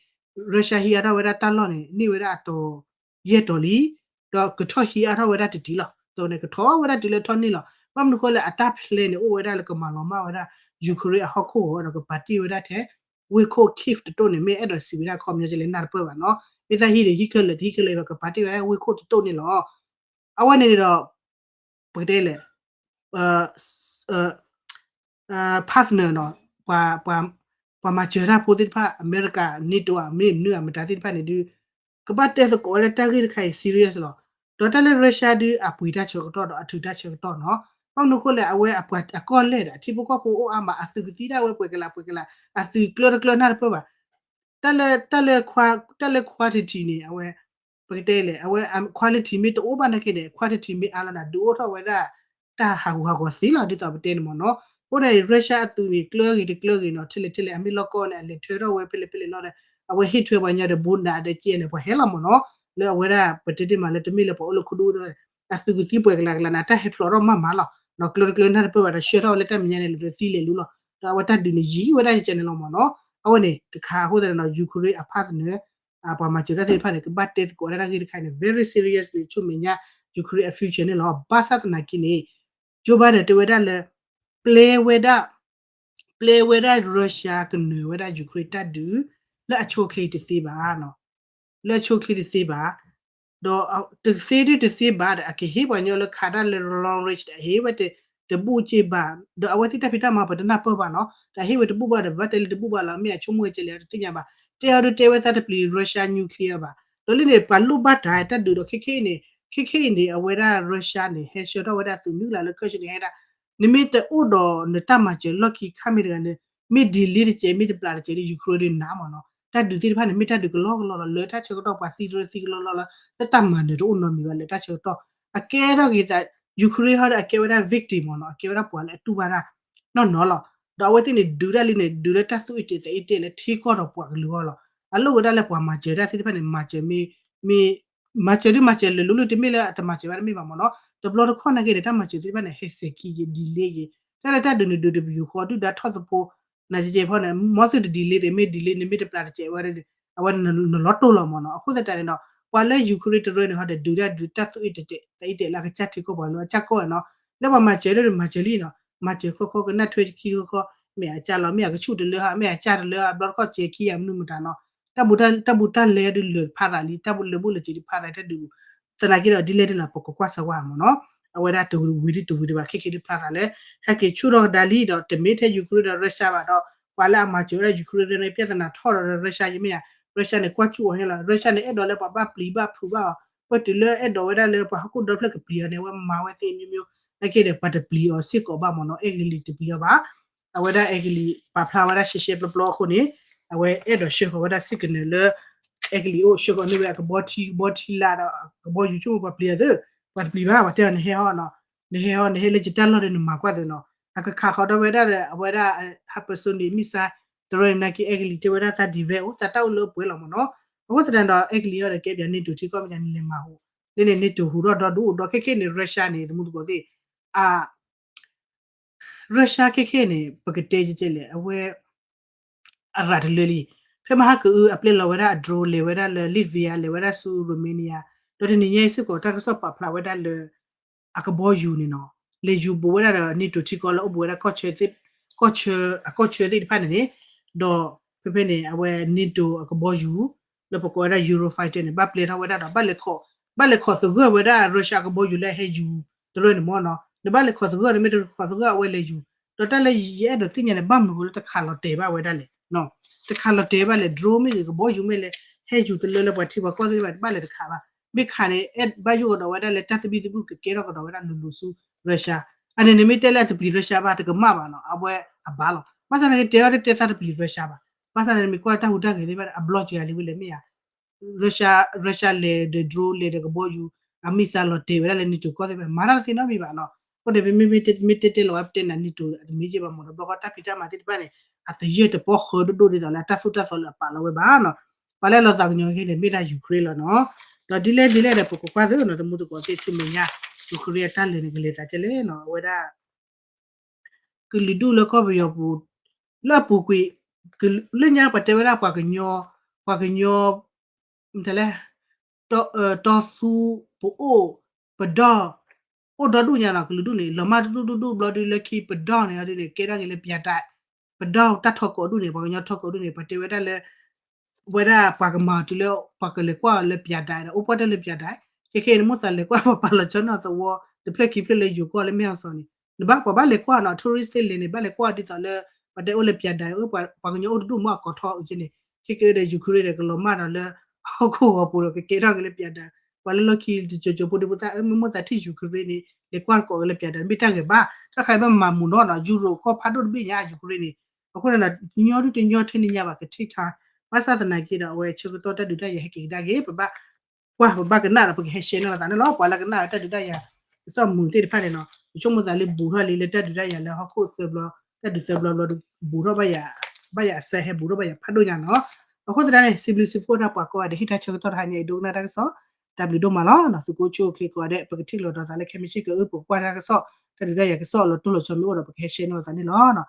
Russia ဟံးအါထီၣ်ဝဲဒၣ်တၢ်လီၢ်န့ၣ် န့ၢ်ဝဲဒၣ်အတီၤ ယဲၢ်တီၤလံ ဒီးကထီၣ်ဟံးအါထီၣ်ဝဲဒၣ်တတံၤလီၤ ဒီးန့ၣ် ကထီၣ်ဝဲဒၣ်တုၤလၢထီၣ်န့ၢ်လီၤ ဘၣ်မနုၤဃိလဲၣ် အတၢ်ဖျဲးန့ၣ် အိၣ်ဝဲဒၣ်လၢကမၤလီၤမၢ်ဝဲဒၣ် Ukraine အဟီၣ်ခိၣ်အဂီၢ်ဒီးကပာ်တ့ၢ်ဝဲဒၣ်ထဲ ဝ့ၢ်ခိၣ် Kyiv တတိၢ်န့ၣ် မ့ၢ်အဲၣ်ဒိးစံးဝဲဒၣ်ခီပညီကလဲၣ်နၢ်တပၢၢ်ဘၣ်နီၤ မ့ၢ်သးဟံးဒီးဟံးခဲလၢာ် တဟံးခဲလၢာ် ကပာ်တ့ၢ်ဝဲဒၣ်ဝ့ၢ်ခိၣ်တတိၢ်န့ၣ်လီၤ အဝဲန့ၣ်န့ၣ်ဒီး ပကတဲလဲၣ် partner နီၤ ပှၤမၤစၢၤတၢ်ဖိသ့ၣ်တဖၣ် အမဲရကၤ NATO ဧါ မ့ၢ်နုာ်ဧါ မတၤသ့ၣ်တဖၣ်န့ၣ်ဒုး ကဘၣ်တဲသကိးဝဲလၢတၢ်ဂ့ၢ်တခါအံၤ serious လီၤ ဒီးတၢ်လၢ Russia ဒုး အပှ့ၤတၢ်ဆၢကတီၢ်ဒီးအထုးတၢ်ဆၢကတီၢ်နီၤ ဘၣ်မနုၤဃိလဲၣ် အဝဲအပှၤအကီၢ်လဲၢ်ဒီး အထံဖိကီၢ်ဖိအိၣ်အါမး အသုးကသံၣ်ဒၣ်ဝဲပှဲၤကလးပှဲၤကလး အသုးကျၢတကျၢနၢ်တပၢၢ်ဘၣ် တၢ်လၢ တၢ်လၢ တၢ်လၢ quantity န့ၣ် အဝဲ ပကတဲလဲၣ် အဝဲ quality မ့ၢ်တအိၣ်ဘၣ်နာ်က့န့ၣ် quantity မ့ၢ်အါလီၤန့ၣ် ဒုးအိၣ်ထီၣ်ဝဲဒၣ် တၢ်ဟးဂူာ်ဟးဂီၤသ့လီၤ ဒ်သိးပတဲန့ၣ်မ့ၢ်နီၤ အဃိန့ၣ် Russia အသုးန့ၣ် ကျၢဂ့ၤတကျၢဂ့ၤနီၤ ထဲလဲၣ်ထဲလဲၣ် အမ့ၢ်လီၢ်ကီၢ်န့ၣ် အလဲၤထၢထီၣ်ဝဲဖဲလဲၣ်ဖဲလဲၣ်လီၤဒီး အဝဲဟ့ၣ်ထွဲပှၤညီဒီး ဘိးနးဒီးကဲန့ၣ် ပှၤဟဲလီၤမ့ၢ်နီၤ လၢအဝဲဒၣ် ပတဲတ့ၢ်မးလၢတမ့ၢ်လၢပှၤအိၣ်လၢခိၣ်ဒူဒီး အသုးကသံၣ်ပှဲၤကလးကလးန့ၣ် တၢ်ဟဲဖျိးထီၣ်မးမးလီၤ ကျၢတကျၢနၢ်တပၢၢ်ဘၣ်ဒီး ဆှၢထီၣ်ဝဲလၢတၢ်မဲာ်ညါန့ၣ် လၢသံလဲၤလူလီၤ ဒီးအဝဲတၢ်ဒုးန့ၣ်ယံၤဝဲဒၣ်ယကဲန့ၣ်လီၤမ့ၢ်နီၤ အဝဲန့ၣ် တခါအဃိသတးဒီး Ukraine အ partner ပှၤမၤစၢၤတၢ်သ့ၣ်တဖၣ်န့ၣ် ကဘၣ်တဲသကိးဝဲဒၣ်တၢ်ဂ့ၢ်တခါန့ၣ် very serious လၢဆူမဲာ်ညါ Ukraine အ future န့ၣ်လီၤ ဘၣ်ဆၣ်သနာ်က့န့ၣ် Joe Biden တဲဝဲဒၣ်လၢ ပျဲဝဲဒၣ် ပျဲဝဲဒၣ် Russia ကနၢၤဝဲဒၣ် Ukraine တၢ်ဒုး လၢအဆိအချ့တသ့ဘၣ် လၢအဆိအချ့တသ့ဘၣ် ဒီးတသ့ဒုတသ့ဘၣ်ဒီး အကဟ့ၣ်ပှၤကညီလၢခးတၢ်လၢ long range ဒီး အဟ့ၣ်ဝဲ တဘူၣ်က့ဘၣ် ဒီးအဝဲသ့ၣ်တၢ်ဖံးတၢ်မၤပတနၢ်ပၢၢ်ဘၣ်နီၤ ဒီးအဟ့ၣ်ဝဲတဘူၣ်ဘၣ်ဒီး ဘၣ်တဲလၢတဘူၣ်ဘၣ်လီၤ မ့ၢ်အဆိကမိၣ်ဝဲကဲလဲၣ်တသ့ၣ်ညါဘၣ် တဲအီၤဒုတဲဝဲသးတပျံၤ Russia nuclear ဘၣ် ဒီးလၢန့ၣ် ပှၤလိၣ်ဘၣ်တၢ်တၢ်ဒုးဒီး ခဲခဲအံၤန့ၣ် ခဲခဲအံၤန့ၣ် အဝဲဒၣ် Russia န့ၣ် ဟဲဆှၢထီၣ်ဝဲဒၣ်သုးနုာ်လၢ Kursk န့ၣ် ဟဲဒၣ် နမ့ၢ်တအိၣ်ဒီးနတၢ်မၤစၢၤလီၢ်ခံခါမ့ၢ်တဂၤန့ၣ် မ့ၢ် delay တစဲး မ့ၢ်တပျၢ်တစဲးဒီး Ukraine ဒုးနးမ့ၢ်နီၤ တၢ်ဒုးသ့ၣ်တဖၣ်န့ၣ် မ့ၢ်တၢ်ဒုးကလီကလီလီၤ လၢတၢ်ဆၢကတီၢ်ပှၤသံတရၢသံကလီကလီလီၤ လၢတၢ်မၤနၢၤတအိၣ်နီတမံၤဘၣ်လၢတၢ်ဆၢကတီၢ် အကဲထီၣ်က့ၤသး Ukraine ဟီဒီးအကဲဝဲဒၣ် victim မ့ၢ်နီၤ အကဲဝဲဒၣ်ပှၤလၢအတူၢ်ဘၣ်တၢ်နီၢ်နီၢ်လီၤ ဒီးအဝဲသ့ၣ်န့ၣ် ဒုးတၢ်လံန့ၣ် ဒုးလၢတၢ်သူၣ်အ့ၣ်တဲာ်သးအ့ၣ်တဲာ်လၢထံကီၢ်ဒီးပှၤကလုာ်အဂီၢ်လီၤ အလိၣ်ဝဲဒၣ်လၢပှၤမၤစၢၤတၢ်သ့ၣ်တဖၣ်န့ၣ် မၤစၢၤမ့ၢ် မ့ၢ် မၤစၢၤဒုးမၤစၢၤလၢာ်လီၤ တမ့ၢ်လၢအတမၤစၢၤဘၣ်တမ့ၢ်ဘၣ်မ့ၢ်နီၤ တဘျီတခီၣ်နာ်က့ဒီး တၢ်မၤစၢၤသ့ၣ်တဖၣ်န့ၣ် ဟဲစဲးခံက့ၤ delay က့ၤ တၢ်လၢတၢ်ဒုးန့ၣ်ဒုးတပယူာ်ဃီ ဒုၣ်ဒါထီၣ်သဖိ နာ်က့ကဲဖီန့ၣ် မ့ၢ်သုတ delay ဒီး မ့ၢ် delay န့ၣ် မ့ၢ်တပျၢ်တစဲးဝဲဒီး အဝဲနလီၤတိၢ်လီၤမ့ၢ်နီၤ အဃိသတးန့ၣ်ဒီး ပှၤလၢ Ukraine တရၢန့ၣ်ဟီဒီး ဒုးတၢ်ဒုးတၢ်သူၣ်အ့ၣ်တဲာ်သးအ့ၣ်တဲာ်လၢအကစၢ်ထံကီၢ်ပှၤလၢအကစၢ်ကီၢ်နီၤ လၢပှၤမၤစၢၤဒီးမၤစၢၤလံနီၤ မၤစၢၤခီခီကနၣ်ထွဲခံခီခီ မ့ၢ်အကၢ်လီၤ မ့ၢ်အကဆူၣ်တလၢဟီ မ့ၢ်အကၢ်တလၢဟီ ဘျီတခီၣ်စဲးခံဂၤမနုၤမတၤနီၤ တၢ်ဘူၣ်တၢ်လဲဒုးလၢာ်ဖးရးလံ တၢ်ဘူၣ်လၢဘူၣ်လၢစံးဒုးဖးရးတၢ်ဒုး သနာ်က့ဒီး ဒ်လဲၣ်ဒ်လဲၣ် ပကကွၢ်စၢၤဝဲမ့ၢ်နီၤ အဝဲဒၣ်တဝံၤဒုတဝံၤဒံးဘၣ် ခဲက့ၤဒုးဖျါသးလၢ ဟဲက့ၤဆူၣ်ထီၣ်ကဒါလံဒီး တမ့ၢ်ထဲ Ukraine ဒီး Russia ဘၣ်ဒီး ပှၤလၢအမၤစၢၤဝဲဒၣ် Ukraine န့ၣ် ပြဿနာထီၣ်ဒီး Russia ယမ့ၢ်ဧါ Russia န့ၣ် ကွၢ်စူၣ်အီၤန့ၣ်လီၤ Russia န့ၣ် အဲၣ်ဒိးလၢပှၤဘၣ်ပျံၤဘၣ်ဖုးဘၣ်အီၤ ပတုၤလၢအဲၣ်ဒိးဝဲဒၣ်လၢပှၤဟီၣ်ခိၣ်ဒီဖျၢၣ်ကပျံၤအီၤန့ၣ် အဝဲမၤဝဲသ့မျိုးမျိုး နာ်က့ဒီး ပှၤတပျံၤအီၤစ့ၢ်ကီးဘၣ်မ့ၢ်နီၤ အဲကလံးတပျံၤအီၤဘၣ် အဝဲဒၣ်အဲကလံးပာ်ဖျါဝဲဒၣ်ရှဲရှဲပျီပျီအဃိန့ၣ် အဝဲအဲၣ်ဒိးဆှၢဃီၤဝဲဒၣ် signal လၢ အဲကလံးအိၣ် ဆှၢဃီၤန့ၢ်ဝဲအကဘီထံ ကဘီထံလာ်ဒီး ကဘီယူၤဆိကမိၣ်ပှၤပျံၤအီၤသ့ ပှၤတပျံၤဘၣ် ပှၤတဲအီၤ နဟဲဟီ နဟဲဟီ နဟဲလၢယတၢ်လီၢ်ဒီးနမၤကွၢ်သ့နီၤ အကခးဃီၤဒီးဝဲဒၣ်ဒီး အဝဲဒၣ် hypersonic missile တရၢန့ၣ် နာ်က့ အဲကလံးတဲဝဲဒၣ်သးဒံးဝဲအိၣ် သးတၢ်အိၣ်လၢအပှဲၤလီၤမ့ၢ်နီၤ အဃိသတးဒီး အဲကလံးဟီဒီးကဲပၠး NATO ထံကီၢ်မ့ၢ်ဒ်န့ၣ်လဲၤမၤဟူး လၢန့ၣ် NATO ဟူးထီၣ်ဒီဒူၣ်ဒီး ခဲခဲန့ၣ် Russia န့ၣ် တမူတကိးသ့ၣ် အ Russia ခဲခဲန့ၣ် ပကတဲကဲလဲၣ် အဝဲ အရၤတလၢလံ ဖဲမဟါကအု အပျဲလီၤဝဲဒၣ်အ drone လဲၤဝဲဒၣ်လၢ Latvia လဲၤဝဲဒၣ်ဆူ Romania ဒီးတနံၤညါအံၤစ့ၢ်ကီး တၢ်ကစီၣ်ပာ်ဖျါဝဲဒၣ်လၢ အကဘီယူၤန့ၣ်နီၤ လဲၤယူၤဘူးဝဲဒၣ်ဒီး NATO ထံကီၢ်လၢအိၣ်ဘူးဝဲဒၣ် ကီၢ်ဆၢသ့ၣ်တဖၣ်န့ၣ်န့ၣ် ဒီးဖဲဖဲန့ၣ် အဝဲ NATO အကဘီယူၤ လၢပကိးဝဲဒၣ် Eurofighter န့ၣ် ဘၣ်ပျဲထီၣ်ဝဲဒၣ်ဒီး ဘၣ်လဲၤခိးသဂၢၢ်ဝဲဒၣ် Russia အကဘီယူၤလၢအဟဲယူၤတရၢန့ၣ်မ့ၢ်နီၤ နဘၣ်လဲၤခိးသဂၢၢ်န့ၣ် မ့ၢ်တခိးသဂၢၢ်အဝဲလဲၤယူၤ ဒီးတၢ်လၢယအဲၣ်ဒိးသ့ၣ်ညါန့ၣ် ဘၣ်မနုၤဃိလၢတခးလီၤတဲာ်ဘၣ်ဝဲဒၣ်လဲၣ် တခးလီၤတဲာ်ဘၣ်လဲၣ် drone မ့ၢ်ဂ့ၤ ကဘီယူၤမ့ၢ်လဲၣ် ဟဲယူၤတလၢလၢပှၤထံပှၤကီၢ်သ့ၣ်တဖၣ် တဘၣ်လဲၤတခးဘၣ် မ့ၢ်ခးန့ၣ် အဲၣ်ဘၣ်ယိၣ်ကဒီးဝဲဒၣ်လၢတၢ်သဘံၣ်သဘုၣ်ကကဲထီၣ်ကဒီးဝဲဒၣ်လိၤလိၤဆူ Russia. အန့ၣ်န့ၣ်မ့ၢ်တဲလၢအတပျံၤ Russia ဘၣ် တကမၣ်ဘၣ်နီၤ အဝဲအဘၣ်လီၤ. ဘၣ်ဆၣ်သနာ်က့ တဲအီၤတတဲသးတပျံၤ Russia ဘၣ်. ဘၣ်ဆၣ်သနာ်က့ မ့ၢ်ကွၢ်တၢ်ဟူးတၢ်ဂဲၤသ့ၣ်တဖၣ်န့ၣ် အဘျီၣ်စှၤလံဝဲလဲၣ်မ့ၢ်ဧါ Russia, Russia လဲၤဒီး drone လဲၤဒီးကဘီယူၤ အမံၤစၢ်လီၤတဲာ်ဝဲဒၣ်လၢ NATO ကီၢ်သ့ၣ်တဖၣ် မၤတၢ်တသ့နီတမံၤဘၣ်နီၤ. အဃိန့ၣ် ပမ့ၢ်တဲတဲလီၤဝဲ ပတဲနၤ NATO အတမ့ၢ်က့ဘၣ်မ့ၢ်ဒီး ဘျီဃီတၢ်ဖံးတၢ်မၤသ့ၣ်တဖၣ်န့ၣ် အတယဲၢ်တပီၢ်ဃၢဒိၣ်ဒိၣ်ဒ်သိးလၢအတၢ်သိၣ်တၢ်သီလၢအပာ်လီၤဝဲဘၣ်နီၤ. ပှၤလၢအလီၤသးကညီၤခဲန့ၣ် မ့ၢ်ဒၣ် Ukraine လီၤနီၤ. ဒီးဒ်လဲၣ်ဒ်လဲၣ်ဒီး ပကကွၢ်သ့နီၤ သမူသကိးသ့ၣ်ဆူမဲာ်ညါ Ukraine အတၢ်လဲၤန့ၣ် ကလဲၤသးကဲလဲၣ်နီၤ အဝဲဒၣ် ကလုာ်ဒူၣ်လၢကီၢ်ပယီၤပူၤ လၢအပူၤကွံာ် လၢညါပှၤတဲဝဲဒၣ်ပှၤကညီ ပှၤကညီ မတၤလဲၣ် တီသူ ပအိၣ် ပဒီ အိၣ်ဒီဒူၣ်ညါနီၤ ကလုာ်ဒူၣ်န့ၣ် လီၤမၢ်တဒူၣ်ဒူၣ်ဒူၣ်ဘျီဒုးလၢခံ ပဒီန့ၣ်ဒုးန့ၣ် ကဲဒၣ်က့ၤလၢ ပြတိုက် ပဒီတၢ်ထီၣ်ကိးဒူၣ်န့ၣ် ပှၤကညီထီၣ်ကိးဒူၣ်န့ၣ် ပှၤတဲဝဲဒၣ်လၢ ဝဲဒၣ်ပှၤကမၤတုၤလၢ ပှၤကလဲၤကွၢ်အီၤလၢ ပြတိုက် ဒီး အိၣ်ပှၢ်တၢ်လၢ ပြတိုက် ခဲခဲအံၤန့ၣ် မိၢ်သးလဲၤကွၢ်ပှၤပာ်လီၤဆီနီၤသဝီ တဖျၢၣ်ခံဖျၢၣ်လၢယိၤကီၢ်လၢမဲၢ်ဟီၣ်စီၤန့ၣ် နဘၣ်ပှၤဘၣ်လဲၤကွၢ်နီၤ tourist သ့ၣ်လဲၤန့ၣ် ဘၣ်လဲၤကွၢ်ဒ်သိးလၢ ပှၤတဲအိၣ်လၢ ပြတိုက် ပှၤကညီအိၣ်တဒူၣ်မ့ၢ်အကိးထီၣ်အုက့န့ၣ် ခဲကဲဒီး Ukraine ဒီးကလီၤမၢ်ဒီးလၢ ဟီၣ်ခိၣ်ဂီၤပူၤဒီးကကဲထီၣ်က့ၤလၢ ပြတိုက် ပှၤလၢလီၢ်ခံတစိၤစိၤဖိဒံဖိသၣ် အၢ မ့ၢ်မိၢ်သးထံၣ် Ukraine န့ၣ် လဲၤကွၢ်ကိးက့ၤလၢ ပြတိုက် မ့ၢ်တၢ်ဂ့ၤဘၣ် တၢ်ခါအံၤဘၣ်မၤမုာ်နီၤနီၤ ယူရိၤကီၢ်ဖးဒိၣ်တဘ့ၣ်ညါ Ukraine န့ၣ် အဃိန့ၣ်ဒီး ညီဒုၣ်တညီထဲန့ၣ်ညါဘၣ်ကထံၣ်ထါ ဘၣ်ဆၣ်သနာ်က့ဒီး အဝဲဆၢကတီၢ်တၢ်ဒုးတၢ်ယၤဟဲက့ၤကဒါက့ၤ ပဘၣ် ကွၢ်ပဘၣ်ကနၣ်ဒီး ပကဟဲ share န့ၢ်လိာ်သးန့ၣ်လီၤ ပှၤလၢကနၣ်ဝဲတၢ်ဒုးတၢ်ယၤ ကစီၣ်မုာ်သ့ၣ်တဖၣ်န့ၣ်နီၤ ယဆိကမိၣ်သးလၢဘူးထီၣ်လံလၢတၢ်ဒုးတၢ်ယၤလၢဟီၣ်ခိၣ်သၢဘျီ တၢ်ဒုးသၢဘျီဘျီဒီး ဘူးထီၣ်ဘၣ်ယၤ ဘၣ်ယၤအစဲးဟဲဘူးထီၣ်ဘၣ်ယၤဖးဒိၣ်ညါနီၤ အဃိသတးန့ၣ် စံးဘျုးစံးဖှိၣ်တၢ်ပှၤကိးဂၤဒဲး ဟ့ၣ်တၢ်ဆၢကတီၢ်တဟါညါအံၤ ဒိကနၣ်တၢ်ကစီၣ် တၢ်ဘျုးဒိၣ်မးလီၤနီၤ သုးခိၣ်ဆိၣ်ချ့ကိးဂၤဒဲး ပကထံၣ်လိာ်ဒီးသးလၢခဲမုၢ်ဆ့ၣ်ကအိၣ် ပကကွၢ်တၢ်ကစီၣ် တၢ်ဒုးတၢ်ယၤကစီၣ်လီၤတိၢ်လီၤဆီမ့ၢ်အိၣ်ဒီး ပကဟဲ share န့ၢ်လိာ်သးန့ၣ်လီၤနီၤ